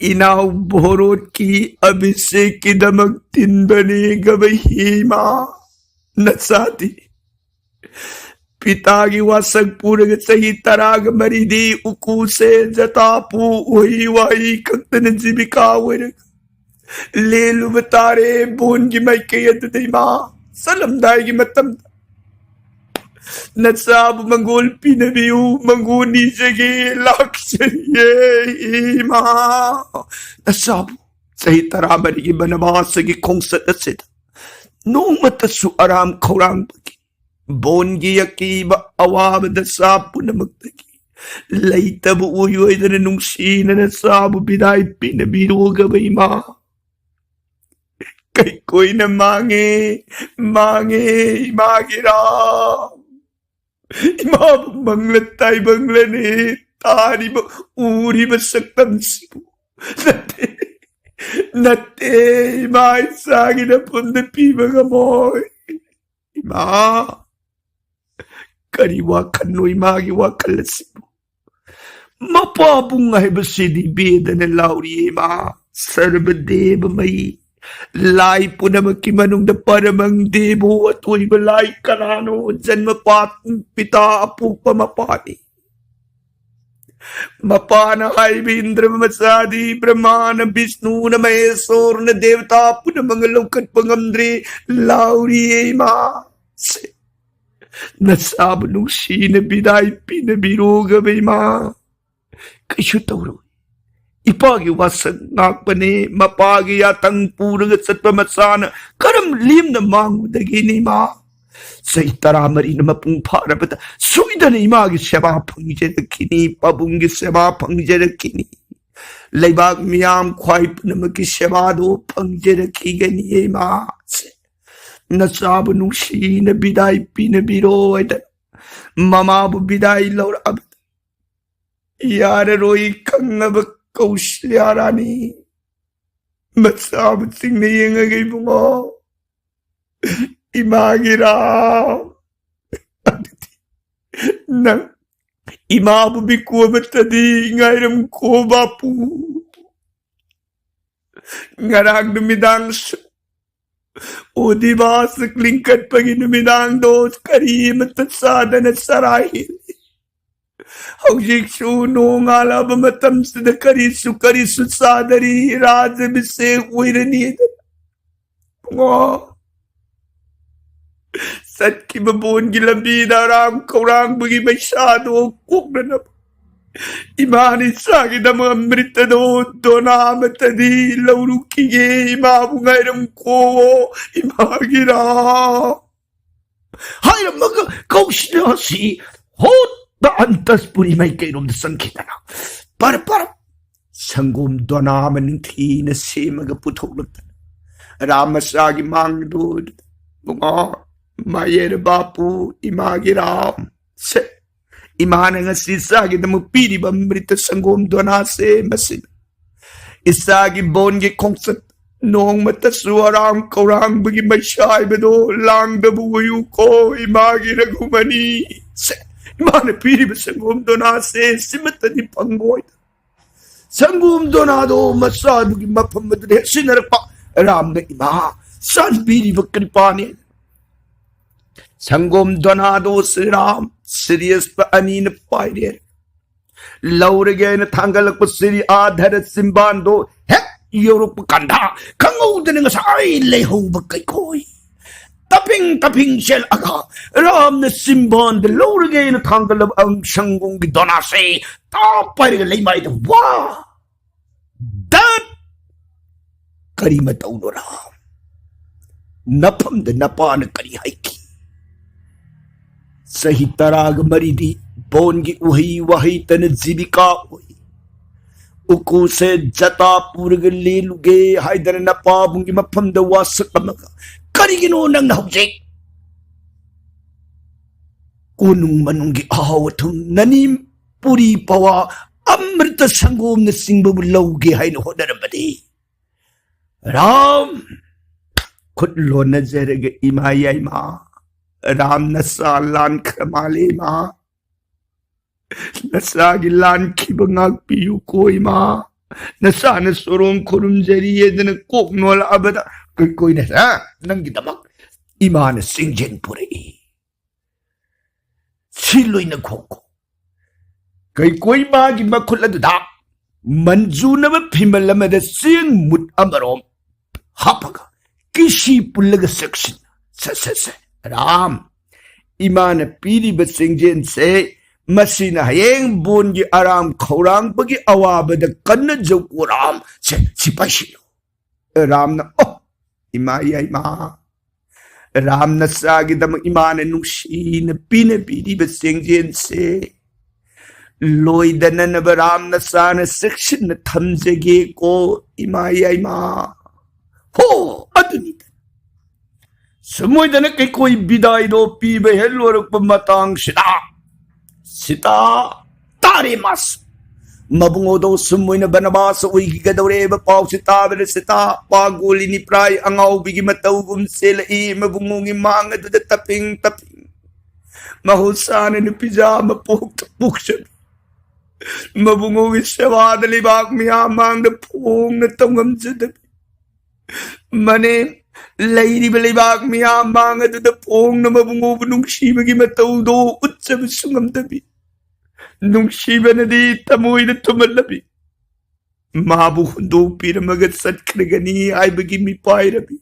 ꯏꯅꯥꯎ ꯚꯣꯔꯣꯠꯀꯤ ꯑꯚꯤꯁꯦꯛꯀꯤꯗꯃꯛ ꯇꯤꯟꯕꯅꯤ꯫ ꯒꯕꯩ ꯏꯃꯥ, ꯅꯆꯥꯗꯤ ꯄꯤꯇꯥꯒꯤ ꯋꯥꯁꯛ ꯄꯨꯔꯒ ꯆꯍꯤ ꯇꯔꯥꯒ ꯃꯔꯤꯗꯤ ꯎꯀꯨꯁꯦ ꯖꯇꯥ ꯄꯨ ꯎꯍꯩ ꯋꯥꯍꯩ ꯈꯛꯇꯅ ꯖꯤꯕꯤꯀꯥ ꯑꯣꯏꯔꯒ ꯂꯦꯜꯂꯨꯕ ꯇꯥꯔꯦ꯫ ꯕꯣꯟꯒꯤ ꯃꯥꯏꯀꯩ ꯑꯗꯨꯗ ꯏꯃꯥ ꯆꯠꯂꯝꯗꯥꯏꯒꯤ ꯃꯇꯝꯗ ꯅꯆꯥꯕꯨ ꯃꯪꯒꯣꯜ ꯄꯤꯅꯕꯤꯌꯨ, ꯃꯪꯒꯣꯜ ꯅꯤꯖꯒꯦ ꯂꯥꯛꯆꯔꯤꯌꯦ ꯏꯃꯥ꯫ ꯅꯆꯥꯕꯨ ꯆꯍꯤ ꯇꯔꯥꯃꯔꯤꯒꯤ ꯕꯅꯕꯥꯁꯒꯤ ꯈꯣꯡꯆꯠ ꯑꯁꯤꯗ ꯅꯣꯡꯃꯇꯁꯨ ꯑꯔꯥꯝ ꯈꯧꯔꯥꯡꯕꯒꯤ, ꯕꯣꯟꯒꯤ ꯑꯀꯤꯕ ꯑꯋꯥꯕ ꯗꯁꯥ ꯄꯨꯝꯅꯃꯛꯇꯒꯤ ꯂꯩꯇꯕ ꯑꯣꯏ ꯑꯣꯏꯗꯅ ꯅꯨꯡꯁꯤꯅꯅ ꯆꯥꯕꯨ ꯕꯤꯗꯥꯏ ꯄꯤꯅꯕꯤꯔꯣꯒꯕ ꯏꯃꯥ꯫ ꯀꯩ ꯀꯣꯏꯅ ꯃꯥꯡꯉꯦ, ꯃꯥꯡꯉꯦ ꯏꯃꯥꯒꯤ ꯔꯥꯝ꯫ ꯏꯃꯥꯕꯨ ꯃꯪꯂ ꯇꯥꯏꯕꯪꯂꯅꯦ ꯇꯥꯔꯤꯕ ꯎꯔꯤꯕ ꯁꯛꯇꯝꯁꯤꯕꯨ꯫ ꯅꯠꯇꯦ, ꯅꯠꯇꯦ, ꯏꯃꯥ ꯏꯆꯥꯒꯤ ꯅꯐꯝꯗ ꯄꯤꯕ ꯉꯝꯃꯣꯏ꯫ ꯏꯃꯥ, ꯀꯔꯤ ꯋꯥꯈꯜꯅꯣ ꯏꯃꯥꯒꯤ ꯋꯥꯈꯜ ꯑꯁꯤꯕꯨ? ꯃꯄꯥꯕꯨꯡ ꯍꯥꯏꯕꯁꯤꯗꯤ ꯕꯦꯗꯅ ꯂꯥꯎꯔꯤ ꯏꯃꯥ, ꯁꯔꯕꯗꯦꯕ ꯃꯩ꯫ ꯂꯥꯏ ꯄꯨꯝꯅꯃꯛꯀꯤ ꯃꯅꯨꯡꯗ ꯄꯔꯃꯪ ꯗꯦꯕꯣ ꯑꯇꯣꯏꯕ ꯂꯥꯏ ꯀꯅꯥꯅꯣ? ꯖꯟꯃ ꯄꯥ-, ꯄꯤꯇꯥ ꯑꯄꯣꯛꯄ ꯃꯄꯥꯅꯤ꯫ ꯃꯄꯥꯅ ꯍꯥꯏꯕ ꯏꯟꯗ꯭ꯔ ꯃꯆꯥꯗꯤ ꯕ꯭ꯔꯍ꯭ꯃꯥꯅ, ꯕꯤꯁꯅꯨꯅ, ꯃꯍꯦꯁꯣꯔꯅ, ꯗꯦꯕꯇꯥ ꯄꯨꯝꯅꯃꯛꯅ ꯂꯧꯈꯠꯄ ꯉꯝꯗ꯭ꯔꯦ꯫ ꯂꯥꯎꯔꯤꯌꯦ ꯏꯃꯥ꯫ ꯁꯦ, ꯅꯆꯥꯕꯨ ꯅꯨꯡꯁꯤꯅ ꯕꯤꯗꯥꯏ ꯄꯤꯅꯕꯤꯔꯣꯒꯕ ꯏꯃꯥ꯫ ꯀꯩꯁꯨ ꯇꯧꯔꯣꯏ꯫ ꯏꯄꯥꯒꯤ ꯋꯥꯁꯛ ꯉꯥꯛꯄꯅꯦ꯫ ꯃꯄꯥꯒꯤ ꯌꯥꯇꯪ ꯄꯨꯔꯒ ꯆꯠꯄ ꯃꯆꯥꯅ ꯀꯔꯝ ꯂꯦꯝꯅ ꯃꯥꯡꯉꯨꯗꯒꯦꯅꯦ ꯏꯃꯥ? ꯆꯍꯤ ꯇꯔꯥꯃꯔꯤꯅ ꯃꯄꯨꯡ ꯐꯥꯔꯕꯗ ꯁꯣꯏꯗꯅ ꯏꯃꯥꯒꯤ ꯁꯦꯕꯥ ꯐꯪꯖꯔꯛꯈꯤꯅꯤ, ꯄꯥꯕꯨꯡꯒꯤ ꯁꯦꯕꯥ ꯐꯪꯖꯔꯛꯈꯤꯅꯤ, ꯂꯩꯕꯥꯛ ꯃꯤꯌꯥꯝ ꯈ꯭ꯋꯥꯏ ꯄꯨꯝꯅꯃꯛꯀꯤ ꯁꯦꯕꯥꯗꯣ ꯐꯪꯖꯔꯛꯈꯤꯒꯅꯤ ꯏꯃꯥ꯫ ꯅꯆꯥꯕꯨ ꯅꯨꯡꯁꯤꯅ ꯕꯤꯗꯥꯏ ꯄꯤꯅꯕꯤꯔꯣ ꯍꯥꯏꯗꯅ ꯃꯃꯥꯕꯨ ꯕꯤꯗꯥꯏ ꯂꯧꯔꯛꯑꯕꯗ ꯌꯥꯔꯔꯣꯏ ꯈꯪꯉꯕ ꯀꯧꯁꯜꯌꯥ ꯔꯥꯅꯤ꯫ ꯃꯆꯥꯕꯨ ꯆꯤꯡꯅ ꯌꯦꯡꯉꯒ ꯏꯕꯨꯡꯉꯣ, ꯏꯃꯥꯒꯤ ꯔꯥꯝ, ꯑꯗꯨꯗꯤ ꯅꯪ ꯏꯃꯥꯕꯨ ꯃꯤꯀꯨꯞ ꯑꯃꯠꯇꯗꯤ ꯉꯥꯏꯔꯝꯈꯣ ꯕꯥꯄꯨ꯫ ꯉꯔꯥꯡ ꯅꯨꯃꯤꯗꯥꯡꯁꯨ ꯑꯣꯗꯤꯕꯥꯁ ꯂꯤꯡꯈꯠꯄꯒꯤ ꯅꯨꯃꯤꯗꯥꯡꯗꯣ ꯀꯔꯤ ꯑꯃꯠꯇ ꯆꯥꯗꯅ ꯆꯔꯥ ꯍꯦꯜꯂꯤ꯫ ꯍꯧꯖꯤꯛꯁꯨ ꯅꯣꯡꯉꯥꯜꯂꯕ ꯃꯇꯝꯁꯤꯗ ꯀꯔꯤꯁꯨ ꯀꯔꯤꯁꯨ ꯆꯥꯗꯔꯤ, ꯔꯥꯖ ꯑꯚꯤꯁꯦꯛ ꯑꯣꯏꯔꯅꯤꯗꯅ꯫ ꯏꯕꯨꯡꯉꯣ, ꯆꯠꯈꯤꯕ ꯕꯣꯟꯒꯤ ꯂꯝꯕꯤꯗ ꯑꯔꯥꯝ ꯈꯧꯔꯥꯡꯕꯒꯤ ꯃꯩꯁꯥꯗꯣ ꯀꯣꯛꯅꯅꯕ ꯏꯃꯥꯅ ꯏꯆꯥꯒꯤꯗꯃꯛ ꯑꯃ꯭ꯔꯤꯇꯗꯣ ꯗꯣꯅꯥ ꯑꯃꯠꯇꯗꯤ ꯂꯧꯔꯨꯈꯤꯒꯦ, ꯏꯃꯥꯕꯨ ꯉꯥꯏꯔꯝꯀꯣ, ꯏꯃꯥꯒꯤꯔꯥ? ꯍꯥꯏꯔꯝꯃꯒ ꯀꯧꯁꯤꯅꯥꯁꯤ ꯍꯣꯠꯇ ꯑꯟꯇꯁꯄꯨꯔꯤ ꯃꯥꯏꯀꯩꯔꯣꯝꯗ ꯆꯪꯈꯤꯗꯅ, ꯄꯔ ꯄꯔ ꯁꯪꯒꯣꯝ ꯗꯣꯅꯥ ꯑꯃ ꯅꯤꯡꯊꯤꯅ ꯁꯦꯝꯃꯒ ꯄꯨꯊꯣꯛꯂꯛꯇꯅ, ꯔꯥꯝ ꯃꯆꯥꯒꯤ ꯃꯥꯡꯗꯨ, ꯕꯨꯡꯉꯣ, ꯃꯥꯌꯦꯔ ꯕꯥꯄꯨ, ꯏꯃꯥꯒꯤ ꯔꯥꯝ, ꯁꯦ, ꯏꯃꯥꯅ ꯉꯁꯤ ꯏꯆꯥꯒꯤꯗꯃꯛ ꯄꯤꯔꯤꯕ ꯑꯃ꯭ꯔꯤꯇ ꯁꯪꯒꯣꯝ ꯗꯣꯅꯥꯁꯦ ꯃꯁꯤꯅ ꯏꯆꯥꯒꯤ ꯕꯣꯟꯒꯤ ꯈꯣꯡꯆꯠ ꯅꯣꯡꯃꯇꯁꯨ ꯑꯔꯥꯝ ꯈꯧꯔꯥꯡꯕꯒꯤ ꯃꯩꯁꯥꯏꯕꯗꯣ ꯂꯥꯡꯗꯕ ꯑꯣꯏꯌꯨꯀꯣ, ꯏꯃꯥꯒꯤ ꯔꯘꯨꯃꯅꯤ꯫ ꯁꯦ, ꯏꯃꯥꯅ ꯄꯤꯔꯤꯕ ꯁꯪꯒꯣꯝ ꯗꯣꯅꯥꯁꯦ ꯁꯤꯃꯠꯇꯗꯤ ꯐꯪꯉꯣꯏ꯫ ꯁꯪꯒꯣꯝ ꯗꯣꯅꯥꯗꯣ ꯃꯆꯥꯗꯨꯒꯤ ꯃꯐꯝ ꯑꯗꯨꯗ ꯍꯦꯛ ꯁꯤꯟꯅꯔꯛꯄ꯫ ꯔꯥꯝꯅ ꯏꯃꯥ ꯆꯥꯟꯕꯤꯔꯤꯕ ꯀ꯭ꯔꯤꯄꯥꯅꯤ꯫ ꯁꯪꯒꯣꯝ ꯗꯣꯅꯥꯗꯣ ꯁ꯭ꯔꯤꯔꯥꯝ ꯁꯤꯔꯤꯌꯁꯄ ꯑꯅꯤꯅ ꯄꯥꯏꯔꯦ꯫ ꯂꯧꯔꯒꯦ ꯍꯥꯏꯅ ꯊꯥꯡꯒꯠꯂꯛꯄ ꯁꯤꯔꯤ ꯑꯥ ꯙꯔ ꯆꯤꯝꯕꯥꯟꯗꯣ ꯍꯦꯛ ꯌꯧꯔꯛꯄ ꯀꯥꯟꯗ, ꯈꯪꯍꯧꯗꯅ ꯉꯁꯥꯏ ꯂꯩꯍꯧꯕ ꯀꯩꯀꯣꯏ ꯇꯞꯐꯤꯡ ꯇꯞꯐꯤꯡ ꯆꯦꯜꯂꯛꯑꯒ ꯔꯥꯝꯅ ꯆꯤꯝꯕꯥꯟꯗ ꯂꯧꯔꯒꯦ ꯍꯥꯏꯅ ꯊꯥꯡꯒꯠꯂꯕ ꯑꯪ ꯁꯪꯒꯣꯝꯒꯤ ꯗꯣꯅꯥꯁꯦ ꯇꯥꯞ ꯄꯥꯏꯔꯒ ꯂꯩꯃꯥꯏꯗ ꯋꯥ ꯗꯠ! ꯀꯔꯤ ꯃꯇꯧꯅꯣ ꯔꯥꯝ? ꯅꯐꯝꯗ ꯅꯄꯥꯅ ꯀꯔꯤ ꯍꯥꯏꯈꯤ? ꯆꯍꯤ ꯇꯔꯥꯒ ꯃꯔꯤꯗꯤ ꯕꯣꯟꯒꯤ ꯎꯍꯩ ꯋꯥꯍꯩꯇꯅ ꯖꯤꯕꯤꯀꯥ ꯑꯣꯏ꯫ ꯎꯀꯨꯁꯦ ꯖꯇꯥ ꯄꯨꯔꯒ ꯂꯦꯜꯂꯨꯒꯦ ꯍꯥꯏꯗꯅ ꯅꯄꯥꯕꯨꯡꯒꯤ ꯃꯐꯝꯗ ꯋꯥꯁꯛ ꯑꯃꯒ, ꯀꯔꯤꯒꯤꯅꯣ ꯅꯪꯅ ꯍꯧꯖꯤꯛ ꯀꯣꯅꯨꯡ ꯃꯅꯨꯡꯒꯤ ꯑꯍꯥꯎ ꯑꯊꯨꯝ ꯅꯅꯤ, ꯄꯨꯔꯤ, ꯄꯋꯥ, ꯑꯃ꯭ꯔꯤꯇ ꯁꯪꯒꯣꯝꯅꯆꯤꯡꯕꯕꯨ ꯂꯧꯒꯦ ꯍꯥꯏꯅ ꯍꯣꯠꯅꯔꯝꯕꯗꯤ? ꯔꯥꯝ, ꯈꯨꯠ ꯂꯣꯟꯅꯖꯔꯒ, ꯏꯃꯥ ꯌꯥꯏꯃ, ꯔꯥꯝ ꯅꯆꯥ ꯂꯥꯟꯈ꯭ꯔ ꯃꯥꯜꯂꯦ ꯏꯃꯥ꯫ ꯅꯆꯥꯒꯤ ꯂꯥꯟꯈꯤꯕ ꯉꯥꯛꯄꯤꯌꯨꯀꯣ ꯏꯃꯥ꯫ ꯅꯆꯥꯅ ꯁꯣꯔꯣꯡ ꯈꯨꯔꯨꯝꯖꯔꯤ ꯍꯥꯏꯗꯅ ꯀꯣꯛ ꯅꯣꯜꯂꯛꯑꯕꯗ ꯀꯩꯀꯣꯏꯅ, ꯍꯦ, ꯅꯪꯒꯤꯗꯃꯛ ꯏꯃꯥꯅ ꯆꯤꯡꯖꯦꯟ ꯄꯨꯔꯛꯏ꯫ ꯁꯤ ꯂꯣꯏꯅ ꯈꯣꯡꯈꯣ꯫ ꯀꯩꯀꯣꯏ ꯃꯥꯒꯤ ꯃꯈꯨꯠ ꯑꯗꯨꯗ ꯃꯟꯖꯨꯅꯕ ꯐꯤꯃꯜ ꯑꯃꯗ ꯆꯦꯡ ꯃꯨꯠ ꯑꯃꯔꯣꯝ ꯍꯥꯞꯄꯒ ꯀꯤꯁꯤ ꯄꯨꯜꯂꯒ ꯆꯦꯛꯁꯤꯟꯅ, ꯁꯦ, ꯁꯦ, ꯁꯦ, ꯔꯥꯝ, ꯏꯃꯥꯅ ꯄꯤꯔꯤꯕ ꯆꯦꯡꯖꯦꯟꯁꯦ ꯃꯁꯤꯅ ꯍꯌꯦꯡ ꯕꯣꯟꯒꯤ ꯑꯔꯥꯝ ꯈꯧꯔꯥꯡꯕꯒꯤ ꯑꯋꯥꯕꯗ ꯀꯟꯅꯖꯧꯀꯣ ꯔꯥꯝ꯫ ꯁꯦ, ꯁꯤꯄꯥꯏꯁꯤꯡ꯫ ꯔꯥꯝꯅ, "ꯑꯣ, ꯏꯃꯥ ꯌꯥꯏꯃ, ꯔꯥꯝ ꯅꯆꯥꯒꯤꯗꯃꯛ ꯏꯃꯥꯅ ꯅꯨꯡꯁꯤꯅ ꯄꯤꯅꯕꯤꯔꯤꯕ ꯆꯦꯡꯖꯦꯟꯁꯦ ꯂꯣꯏꯗꯅꯅꯕ ꯔꯥꯝ ꯅꯆꯥꯅ ꯆꯦꯛꯁꯤꯟꯅ ꯊꯝꯖꯒꯦꯀꯣ, ꯏꯃꯥ ꯌꯥꯏꯃ"꯫ ꯍꯣ, ꯑꯗꯨꯅꯤꯗ꯫ ꯁꯨꯝ ꯑꯣꯏꯗꯅ ꯀꯩꯀꯣꯏ ꯕꯤꯗꯥꯏꯗꯣ ꯄꯤꯕ ꯍꯦꯛ ꯂꯣꯏꯔꯛꯄ ꯃꯇꯥꯡꯁꯤꯗ, ꯁꯤꯇꯥ, ꯇꯥꯔꯦ ꯃꯥꯁꯨ꯫ ꯃꯕꯨꯡꯉꯣꯗꯣ ꯁꯨꯝ ꯑꯣꯏꯅ ꯕꯅꯕꯥꯁ ꯑꯣꯏꯈꯤꯒꯗꯧꯔꯦꯕ ꯄꯥꯎꯁꯤ ꯇꯥꯕꯗ ꯁꯤꯇꯥ ꯄꯥꯒꯣꯂꯤꯅꯤ ꯄ꯭ꯔꯥꯏ ꯑꯉꯥꯎꯕꯤꯒꯤ ꯃꯇꯧꯒꯨꯝ ꯆꯦꯜꯂꯛꯏ꯫ ꯃꯕꯨꯡꯉꯣꯒꯤ ꯃꯥꯡ ꯑꯗꯨꯗ ꯇꯞꯄꯤꯡ ꯇꯞꯄꯤꯡ꯫ ꯃꯍꯧꯁꯥꯅ ꯅꯨꯄꯤꯖꯥ ꯑꯃ ꯄꯣꯛꯇ ꯄꯣꯛꯆꯕꯤ꯫ ꯃꯕꯨꯡꯉꯣꯒꯤ ꯁꯦꯕꯥꯗ ꯂꯩꯕꯥꯛ ꯃꯤꯌꯥꯝ ꯃꯥꯡꯗ ꯐꯣꯡꯅ ꯇꯧꯉꯝꯖꯗꯕꯤ꯫ ꯃꯅꯦ, ꯂꯩꯔꯤꯕ ꯂꯩꯕꯥꯛ ꯃꯤꯌꯥꯝ ꯃꯥꯡ ꯑꯗꯨꯗ ꯐꯣꯡꯅ ꯃꯕꯨꯡꯉꯣꯕꯨ ꯅꯨꯡꯁꯤꯕꯒꯤ ꯃꯇꯧꯗꯣ ꯎꯠꯆꯕꯁꯨ ꯉꯝꯗꯕꯤ꯫ ꯅꯨꯡꯁꯤꯕꯅꯗꯤ ꯊꯃꯣꯏꯗ ꯊꯨꯝꯍꯜꯂꯕꯤ꯫ ꯃꯥꯕꯨ ꯍꯨꯟꯗꯣꯛꯄꯤꯔꯝꯃꯒ ꯆꯠꯈ꯭ꯔꯒꯅꯤ ꯍꯥꯏꯕꯒꯤ ꯃꯤꯄꯥꯏꯔꯕꯤ꯫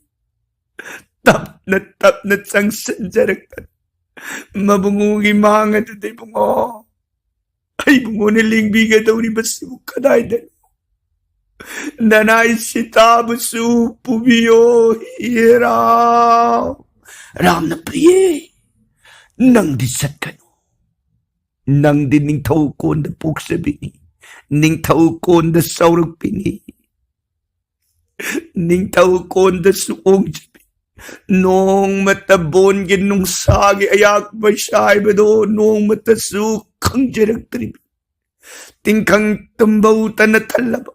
ꯇꯞꯅ ꯇꯞꯅ ꯆꯪꯁꯤꯟꯖꯔꯛꯇꯅ ꯃꯕꯨꯡꯉꯣꯒꯤ ꯃꯥꯡ ꯑꯗꯨꯗ, "ꯏꯕꯨꯡꯉꯣ, ꯑꯩꯕꯨꯡꯉꯣꯅ ꯂꯦꯡꯕꯤꯒꯗꯧꯔꯤꯕꯁꯤꯕꯨ ꯀꯗꯥꯏꯗꯅꯣ? ꯅꯅꯥꯏ ꯁꯤꯇꯥꯕꯨꯁꯨ ꯄꯨꯕꯤꯌꯣ, ꯍꯦ ꯔꯥꯝ"꯫ ꯔꯥꯝꯅ, "ꯄ꯭ꯔꯤꯌꯦ, ꯅꯪꯗꯤ ꯆꯠꯀꯅꯨ꯫ ꯅꯪꯗꯤ ꯅꯤꯡꯊꯧ ꯀꯣꯟꯗ ꯄꯣꯛꯆꯕꯤꯅꯤ, ꯅꯤꯡꯊꯧ ꯀꯣꯟꯗ ꯆꯥꯎꯔꯛꯄꯤꯅꯤ, ꯅꯤꯡꯊꯧ ꯀꯣꯟꯗꯁꯨ ꯑꯣꯡꯖꯕꯤ꯫ ꯅꯣꯡꯃꯇ ꯕꯣꯟꯒꯤ ꯅꯨꯡꯁꯥꯒꯤ ꯑꯌꯥꯛꯄ ꯃꯩꯁꯥ ꯍꯥꯏꯕꯗꯣ ꯅꯣꯡꯃꯇꯁꯨ ꯈꯪꯖꯔꯛꯇ꯭ꯔꯤꯕꯤ꯫ ꯇꯤꯡꯈꯪ ꯇꯨꯝꯕꯧꯇꯅ ꯊꯜꯂꯕ,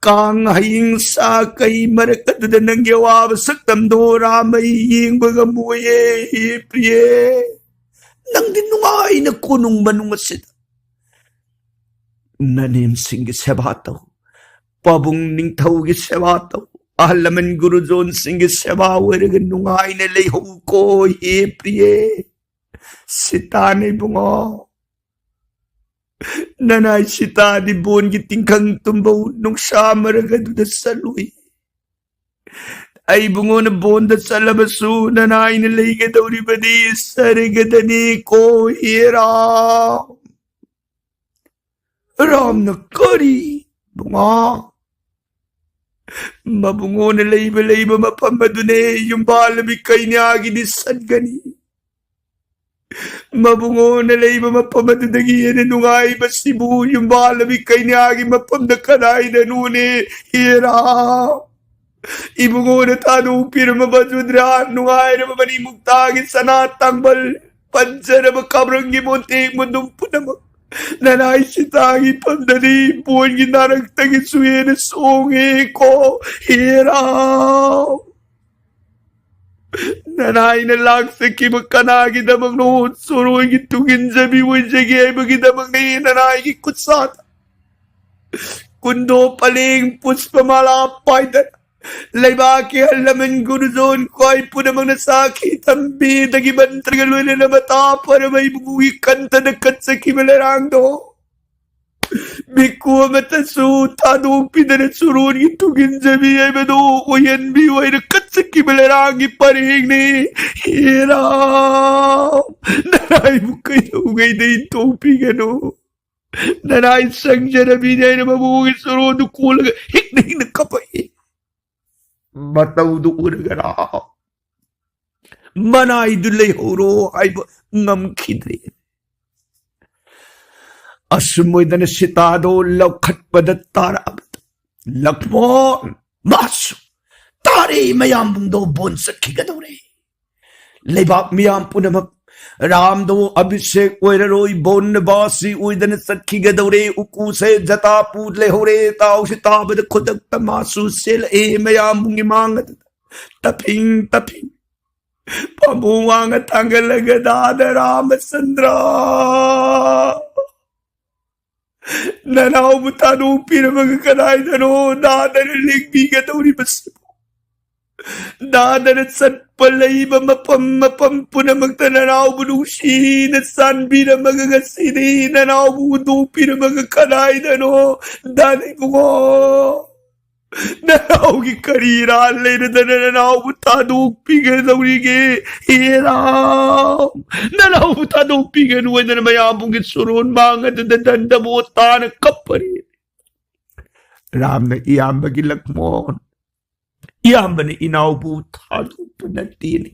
ꯀꯥꯡ ꯍꯌꯤꯡ ꯁꯥ ꯀꯩ ꯃꯔꯛ ꯑꯗꯨꯗ ꯅꯪꯒꯤ ꯑꯋꯥꯕ ꯁꯛꯇꯝꯗꯣ ꯔꯥꯝ ꯑꯩ ꯌꯦꯡꯕ ꯉꯝꯃꯣꯏꯌꯦ, ꯍꯦ ꯄ꯭ꯔꯤꯌꯦ꯫ ꯅꯪꯗꯤ ꯅꯨꯡꯉꯥꯏꯅ ꯀꯣꯅꯨꯡ ꯃꯅꯨꯡ ꯑꯁꯤꯗ ꯅꯅꯦꯝꯁꯤꯡꯒꯤ ꯁꯦꯕꯥ ꯇꯧ, ꯄꯥꯕꯨꯡ ꯅꯤꯡꯊꯧꯒꯤ ꯁꯦꯕꯥ ꯇꯧ, ꯑꯍꯜ ꯂꯃꯟ ꯒꯨꯔꯨꯖꯣꯟꯁꯤꯡꯒꯤ ꯁꯦꯕꯥ ꯑꯣꯏꯔꯒ ꯅꯨꯡꯉꯥꯏꯅ ꯂꯩꯍꯧꯀꯣ, ꯍꯦ ꯄ꯭ꯔꯤꯌꯦ꯫ ꯁꯤꯇꯥꯅ, ꯏꯕꯨꯡꯉꯣ, ꯅꯅꯥꯏ ꯁꯤꯇꯥꯗꯤ ꯕꯣꯟꯒꯤ ꯇꯤꯡꯈꯪ ꯇꯨꯝꯕꯧ ꯅꯨꯡꯁꯥ ꯃꯔꯛ ꯑꯗꯨꯗ ꯆꯠꯂꯨꯏ꯫ ꯑꯩ ꯏꯕꯨꯡꯉꯣꯅ ꯕꯣꯟꯗ ꯆꯠꯂꯕꯁꯨ ꯅꯅꯥꯏꯅ ꯂꯩꯒꯗꯧꯔꯤꯕꯗꯤ ꯁꯔꯒꯗꯅꯤ ꯀꯣ ꯍꯦ ꯔꯥꯝ꯫ ꯔꯥꯝꯅ ꯀꯔꯤ? ꯕꯨꯡꯉꯣ, ꯃꯕꯨꯡꯉꯣꯅ ꯂꯩꯕ ꯂꯩꯕ ꯃꯐꯝ ꯑꯗꯨꯅꯦ ꯌꯨꯝꯕꯥꯜꯂꯕꯤ ꯀꯩꯅ꯭ꯌꯥꯒꯤꯗꯤ ꯁꯠꯒꯅꯤ꯫ ꯃꯕꯨꯡꯉꯣꯅ ꯂꯩꯕ ꯃꯐꯝ ꯑꯗꯨꯗꯒꯤ ꯍꯦꯟꯅ ꯅꯨꯡꯉꯥꯏꯕꯁꯤꯕꯨ ꯌꯨꯝꯕꯥꯜꯂꯕꯤ ꯀꯩꯅ꯭ꯌꯥꯒꯤ ꯃꯐꯝꯗ ꯀꯗꯥꯏꯗꯅꯣꯅꯦ? ꯍꯦꯔꯥ, ꯏꯕꯨꯡꯉꯣꯅ ꯊꯥꯗꯣꯛꯄꯤꯔꯝꯃꯕ ꯖꯨꯗ꯭ꯔꯥ ꯅꯨꯡꯉꯥꯏꯔꯕ ꯃꯅꯤ ꯃꯨꯛꯇꯥꯒꯤ ꯁꯅꯥ ꯇꯥꯡꯕꯜ, ꯄꯟꯖꯔꯕ ꯀꯥꯕ꯭ꯔꯪꯒꯤ ꯃꯣꯟꯇꯦꯛ ꯃꯨꯟꯗꯨꯝ ꯄꯨꯝꯅꯃꯛ ꯅꯅꯥꯏ ꯁꯤꯇꯥꯒꯤ ꯐꯝꯗꯗꯤ ꯕꯣꯟꯒꯤ ꯅꯥꯔꯛꯇꯒꯤꯁꯨ ꯍꯦꯟꯅ ꯁꯣꯡꯉꯦꯀꯣ ꯍꯦꯔꯥ꯫ ꯅꯅꯥꯏꯅ ꯂꯥꯛꯆꯈꯤꯕ ꯀꯅꯥꯒꯤꯗꯃꯛꯅꯣ? ꯆꯣꯔꯣꯏꯒꯤ ꯇꯨꯡꯏꯟꯖꯕꯤ ꯑꯣꯏꯖꯒꯦ ꯍꯥꯏꯕꯒꯤꯗꯃꯛꯅꯤ ꯅꯅꯥꯏꯒꯤ ꯈꯨꯠꯁꯥꯗ ꯀꯨꯟꯗꯣ ꯄꯂꯦꯡ ꯄꯨꯁꯄꯃꯥꯂꯥ ꯄꯥꯏꯗꯅ ꯂꯩꯕꯥꯛꯀꯤ ꯑꯍꯜ ꯂꯃꯟ ꯒꯨꯔꯨꯖꯣꯟ ꯈ꯭ꯋꯥꯏ ꯄꯨꯝꯅꯃꯛꯅ ꯁꯥꯈꯤ ꯊꯝꯕꯤꯗꯒꯤ ꯃꯟꯇ꯭ꯔꯒ ꯂꯣꯏꯅꯅ ꯃꯇꯥ ꯐꯔꯕ ꯏꯕꯨꯡꯒꯤ ꯀꯟꯇꯗ ꯀꯠꯆꯈꯤꯕ ꯂꯩꯔꯥꯡꯗꯣ ꯃꯤꯀꯨ ꯑꯃꯠꯇꯁꯨ ꯊꯥꯗꯣꯛꯄꯤꯗꯅ ꯆꯨꯔꯣꯟꯒꯤ ꯇꯨꯡꯏꯟꯖꯕꯤ ꯍꯥꯏꯕꯗꯨ ꯑꯣꯏꯍꯟꯕꯤꯌꯨ ꯍꯥꯏꯅ ꯀꯠꯆꯈꯤꯕ ꯂꯩꯔꯥꯡꯒꯤ ꯄꯔꯦꯡꯅꯤ꯫ ꯍꯦꯔꯥ, ꯅꯔꯥꯏꯕꯨ ꯀꯩꯗꯧꯉꯩꯗ ꯏꯟꯊꯣꯛꯄꯤꯒꯅꯣ? ꯅꯔꯥꯏ ꯆꯪꯖꯔꯕꯤꯅꯤ ꯍꯥꯏꯅ ꯃꯕꯨꯡꯒꯤ ꯆꯨꯔꯣꯟꯗꯨ ꯀꯣꯜꯂꯒ ꯍꯤꯛꯅ ꯍꯤꯛꯅ ꯀꯞꯄꯛꯏ꯫ ꯃꯇꯧꯗꯨ ꯎꯔꯒꯔꯥ ꯃꯅꯥꯏꯗꯨ ꯂꯩꯍꯧꯔꯣ ꯍꯥꯏꯕ ꯉꯝꯈꯤꯗ꯭ꯔꯦ꯫ ꯑꯁꯨꯝ ꯑꯣꯏꯗꯅ ꯁꯤꯇꯥꯗꯣ ꯂꯧꯈꯠꯄꯗ ꯇꯥꯔꯛꯑꯕꯗ, "ꯂꯛꯃꯣꯟ, ꯃꯥꯁꯨ ꯇꯥꯔꯦ, ꯃꯌꯥꯝꯕꯨꯡꯗꯣ ꯕꯣꯟ ꯆꯠꯈꯤꯒꯗꯧꯔꯦ꯫ ꯂꯩꯕꯥꯛ ꯃꯤꯌꯥꯝ ꯄꯨꯝꯅꯃꯛ ꯔꯥꯝꯗꯣ ꯑꯚꯤꯁꯦꯛ ꯑꯣꯏꯔꯔꯣꯏ, ꯕꯣꯟꯅꯕꯥꯁꯤ ꯑꯣꯏꯗꯅ ꯆꯠꯈꯤꯒꯗꯧꯔꯦ꯫ ꯎꯀꯨꯁꯦ ꯖꯇꯥꯄꯨ ꯂꯩꯍꯧꯔꯦ꯫ ꯇꯥꯎꯁꯤ ꯇꯥꯕꯗ ꯈꯨꯗꯛꯇ ꯃꯥꯁꯨ ꯆꯦꯜꯂꯛꯑꯦ ꯃꯌꯥꯝꯕꯨꯡꯒꯤ ꯃꯥꯡ ꯑꯗꯨꯗ꯫ ꯇꯞꯐꯤꯡ ꯇꯞꯐꯤꯡ ꯄꯥꯝꯕꯣꯝ ꯋꯥꯡꯅ ꯊꯥꯡꯒꯠꯂꯒ, "ꯗꯥꯗ ꯔꯥꯃꯆꯟꯗ꯭ꯔ, ꯅꯅꯥꯎꯕꯨ ꯊꯥꯗꯣꯛꯄꯤꯔꯝꯃꯒ ꯀꯗꯥꯏꯗꯅꯣ ꯗꯥꯗꯅ ꯂꯦꯡꯕꯤꯒꯗꯧꯔꯤꯕꯁꯤꯕꯨ? ꯗꯥꯗꯅ ꯆꯠꯄ ꯂꯩꯕ ꯃꯐꯝ ꯃꯐꯝ ꯄꯨꯝꯅꯃꯛꯇ ꯅꯅꯥꯎꯕꯨ ꯅꯨꯡꯁꯤꯅ ꯆꯥꯟꯕꯤꯔꯝꯃꯒ ꯉꯁꯤꯗꯤ ꯅꯅꯥꯎꯕꯨ ꯍꯨꯟꯗꯣꯛꯄꯤꯔꯝꯃꯒ ꯀꯗꯥꯏꯗꯅꯣ ꯗꯥꯗ ꯏꯕꯨꯡꯉꯣ?" ꯅꯅꯥꯎꯒꯤ ꯀꯔꯤ ꯏꯔꯥꯜ ꯂꯩꯔꯗꯅ ꯅꯅꯥꯎꯕꯨ ꯊꯥꯗꯣꯛꯄꯤꯒꯗꯧꯔꯤꯒꯦ? ꯍꯦ ꯔꯥꯝ, ꯅꯅꯥꯎꯕꯨ ꯊꯥꯗꯣꯛꯄꯤꯒꯅꯨ ꯍꯥꯏꯗꯅ ꯃꯌꯥꯝꯕꯨꯡꯒꯤ ꯁꯣꯔꯣꯟ ꯃꯥꯡ ꯑꯗꯨꯗ ꯗꯟꯗꯕꯣ ꯇꯥꯅ ꯀꯞꯄꯔꯦ꯫ ꯔꯥꯝꯅ ꯏꯌꯥꯝꯕꯒꯤ ꯂꯛꯃꯣꯟ, ꯏꯌꯥꯝꯕꯅ ꯏꯅꯥꯎꯕꯨ ꯊꯥꯗꯣꯛꯄ ꯅꯠꯇꯦꯅꯦ꯫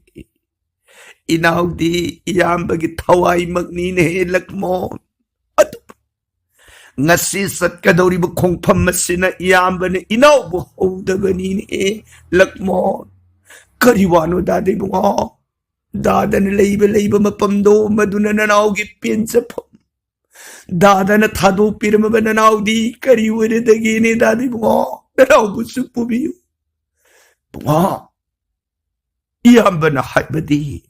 ꯏꯅꯥꯎꯗꯤ ꯏꯌꯥꯝꯕꯒꯤ ꯊꯋꯥꯏꯃꯛꯅꯤꯅꯦ ꯂꯛꯃꯣꯟ꯫ ꯑꯗꯨꯕꯨ ꯉꯁꯤ ꯆꯠꯀꯗꯧꯔꯤꯕ ꯈꯣꯡꯐꯝ ꯑꯁꯤꯅ ꯏꯌꯥꯝꯕꯅ ꯏꯅꯥꯎꯕꯨ ꯍꯧꯗꯕꯅꯤꯅꯦ ꯂꯛꯃꯣꯟ꯫ ꯀꯔꯤ ꯋꯥꯅꯣ ꯗꯥꯗ ꯏꯕꯨꯡꯉꯣ? ꯗꯥꯗꯅ ꯂꯩꯕ ꯂꯩꯕ ꯃꯐꯝꯗꯣ ꯃꯗꯨꯅ ꯅꯅꯥꯎꯒꯤ ꯄꯦꯟꯖꯐꯝ꯫ ꯗꯥꯗꯅ ꯊꯥꯗꯣꯛꯄꯤꯔꯝꯃꯕ ꯅꯅꯥꯎꯗꯤ ꯀꯔꯤ ꯑꯣꯏꯔꯗꯒꯦꯅꯦ ꯗꯥꯗ ꯏꯕꯨꯡꯉꯣ? ꯅꯅꯥꯎꯕꯨꯁꯨ ꯄꯨꯕꯤꯌꯨ꯫ ꯏꯕꯨꯡꯉꯣ, ꯏꯌꯥꯝꯕꯅ ꯍꯥꯏꯕꯗꯤ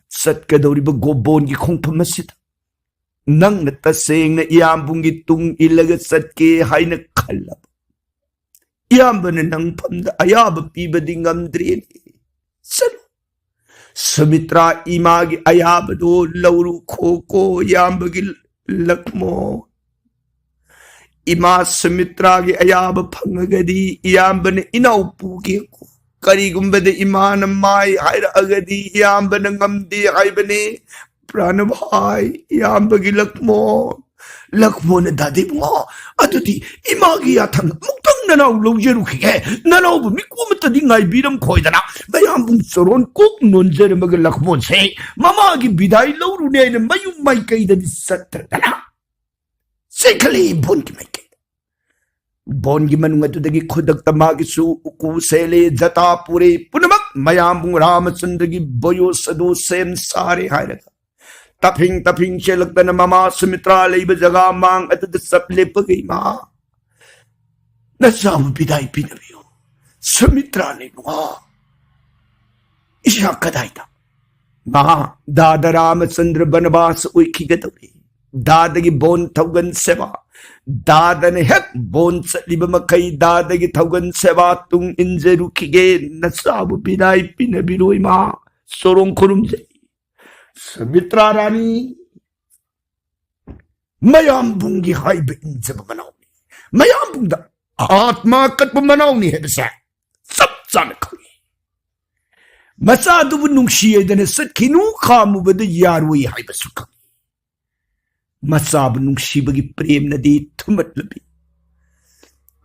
ꯆꯠꯀꯗꯧꯔꯤꯕ ꯒꯣꯕꯣꯟꯒꯤ ꯈꯣꯡꯐꯝ ꯑꯁꯤꯗ ꯅꯪꯅ ꯇꯁꯦꯡꯅ ꯏꯌꯥꯝꯕꯨꯡꯒꯤ ꯇꯨꯡ ꯏꯜꯂꯒ ꯆꯠꯀꯦ ꯍꯥꯏꯅ ꯈꯜꯂꯕ? ꯏꯌꯥꯝꯕꯅ ꯅꯪꯐꯝꯗ ꯑꯌꯥꯕ ꯄꯤꯕꯗꯤ ꯉꯝꯗ꯭ꯔꯦꯅꯦ꯫ ꯆꯠꯂꯨ, ꯁꯨꯃꯤꯇ꯭ꯔꯥ ꯏꯃꯥꯒꯤ ꯑꯌꯥꯕꯗꯣ ꯂꯧꯔꯨ ꯈꯣꯀꯣ ꯏꯌꯥꯝꯕꯒꯤ ꯂꯛꯃꯣ꯫ ꯏꯃꯥ ꯁꯨꯃꯤꯇ꯭ꯔꯥꯒꯤ ꯑꯌꯥꯕ ꯐꯪꯉꯒꯗꯤ ꯏꯌꯥꯝꯕꯅ ꯏꯅꯥꯎ ꯄꯨꯒꯦꯀꯣ꯫ ꯀꯔꯤꯒꯨꯝꯕꯗ ꯏꯃꯥꯅ ꯃꯥꯏ ꯍꯥꯏꯔꯛꯑꯒꯗꯤ ꯏꯌꯥꯝꯕꯅ ꯉꯝꯗꯦ ꯍꯥꯏꯕꯅꯦ꯫ ꯄ꯭ꯔꯥꯅꯚꯥꯏ, ꯏꯌꯥꯝꯕꯒꯤ ꯂꯛꯃꯣ꯫ ꯂꯛꯃꯣꯅ ꯗꯥꯗꯤꯕꯨꯡꯉꯣ, ꯑꯗꯨꯗꯤ ꯏꯃꯥꯒꯤ ꯌꯥꯊꯪ ꯑꯃꯨꯛꯇꯪ ꯅꯅꯥꯎ ꯂꯧꯖꯔꯨꯈꯤꯒꯦ꯫ ꯅꯅꯥꯎꯕꯨ ꯃꯤꯀꯨꯞ ꯑꯃꯠꯇꯗꯤ ꯉꯥꯏꯕꯤꯔꯝꯈꯣꯏꯗꯅ꯫ ꯃꯌꯥꯝꯕꯨꯡ ꯆꯣꯔꯣꯟ ꯀꯣꯛ ꯅꯣꯟꯖꯔꯝꯃꯒ ꯂꯛꯃꯣꯟꯁꯦ ꯃꯃꯥꯒꯤ ꯕꯤꯗꯥꯏ ꯂꯧꯔꯨꯅꯦ ꯍꯥꯏꯅ ꯃꯌꯨꯝ ꯃꯥꯏꯀꯩꯗꯗꯤ ꯆꯠꯇ꯭ꯔꯗꯅ ꯆꯦꯟꯈꯠꯂꯛꯏ ꯕꯣꯟꯒꯤ ꯃꯥꯏꯀꯩꯗ꯫ ꯕꯣꯟꯒꯤ ꯃꯅꯨꯡ ꯑꯗꯨꯗꯒꯤ ꯈꯨꯗꯛꯇ ꯃꯥꯒꯤꯁꯨ ꯎꯀꯨ ꯁꯦꯜꯂꯦ, ꯖꯇꯥ ꯄꯨꯔꯦ, ꯄꯨꯝꯅꯃꯛ ꯃꯌꯥꯝꯕꯨꯡ ꯔꯥꯃꯆꯟꯗ꯭ꯔꯒꯤ ꯕꯣꯌꯣꯁ ꯑꯗꯨ ꯁꯦꯝ ꯁꯥꯔꯦ ꯍꯥꯏꯔꯒ ꯇꯐꯤꯡ ꯇꯐꯤꯡ ꯆꯦꯜꯂꯛꯇꯅ ꯃꯃꯥ ꯁꯨꯃꯤꯇ꯭ꯔꯥ ꯂꯩꯕ ꯖꯒꯥ ꯃꯥꯡ ꯑꯗꯨꯗ ꯆꯞ ꯂꯦꯞꯄꯒ, "ꯏꯃꯥ, ꯅꯆꯥꯕꯨ ꯕꯤꯗꯥꯏ ꯄꯤꯅꯕꯤꯌꯨ꯫ ꯁꯨꯃꯤꯇ꯭ꯔꯥ ꯂꯩꯕꯨꯡꯉꯣ, ꯏꯁꯥ ꯀꯗꯥꯏꯗ?" ꯃꯥ, ꯗꯥꯗꯥ ꯔꯥꯃꯆꯟꯗ꯭ꯔ ꯕꯅꯕꯥꯁ ꯑꯣꯏꯈꯤꯒꯗꯧꯔꯤ꯫ ꯗꯥꯗꯥꯒꯤ ꯕꯣꯟ ꯊꯧꯒꯟ ꯁꯦꯕꯥ꯫ ꯗꯥꯗꯥꯅ ꯍꯦꯛ ꯕꯣꯟ ꯆꯠꯂꯤꯕ ꯃꯈꯩ ꯗꯥꯗꯥꯒꯤ ꯊꯧꯒꯟ ꯁꯦꯕꯥ ꯇꯨꯡ ꯏꯟꯖꯔꯨꯈꯤꯒꯦ꯫ ꯅꯆꯥꯕꯨ ꯕꯤꯗꯥꯏ ꯄꯤꯅꯕꯤꯔꯣ ꯏꯃꯥ꯫ ꯁꯣꯔꯣꯡ ꯈꯨꯔꯨꯝꯖꯩ꯫ ꯁꯨꯃꯤꯇ꯭ꯔꯥ ꯔꯥꯅꯤ ꯃꯌꯥꯝꯕꯨꯡꯒꯤ ꯍꯥꯏꯕ ꯏꯟꯖꯕ ꯃꯅꯥꯎꯅꯤ꯫ ꯃꯌꯥꯝꯕꯨꯡꯗ ꯑꯥꯠꯃꯥ ꯀꯠꯄ ꯃꯅꯥꯎꯅꯤ ꯍꯥꯏꯕꯁꯦ ꯆꯞ ꯆꯥꯅ ꯈꯪꯏ꯫ ꯃꯆꯥꯗꯨꯕꯨ ꯅꯨꯡꯁꯤ ꯍꯥꯏꯗꯅ ꯆꯠꯈꯤꯅꯨ, ꯈꯥꯝꯃꯨꯕꯗ ꯌꯥꯔꯣꯏ ꯍꯥꯏꯕꯁꯨ ꯈꯪꯏ꯫ ꯃꯆꯥꯕꯨ ꯅꯨꯡꯁꯤꯕꯒꯤ ꯄ꯭ꯔꯦꯝꯅꯗꯤ ꯊꯨꯝꯃꯠꯂꯕꯤ꯫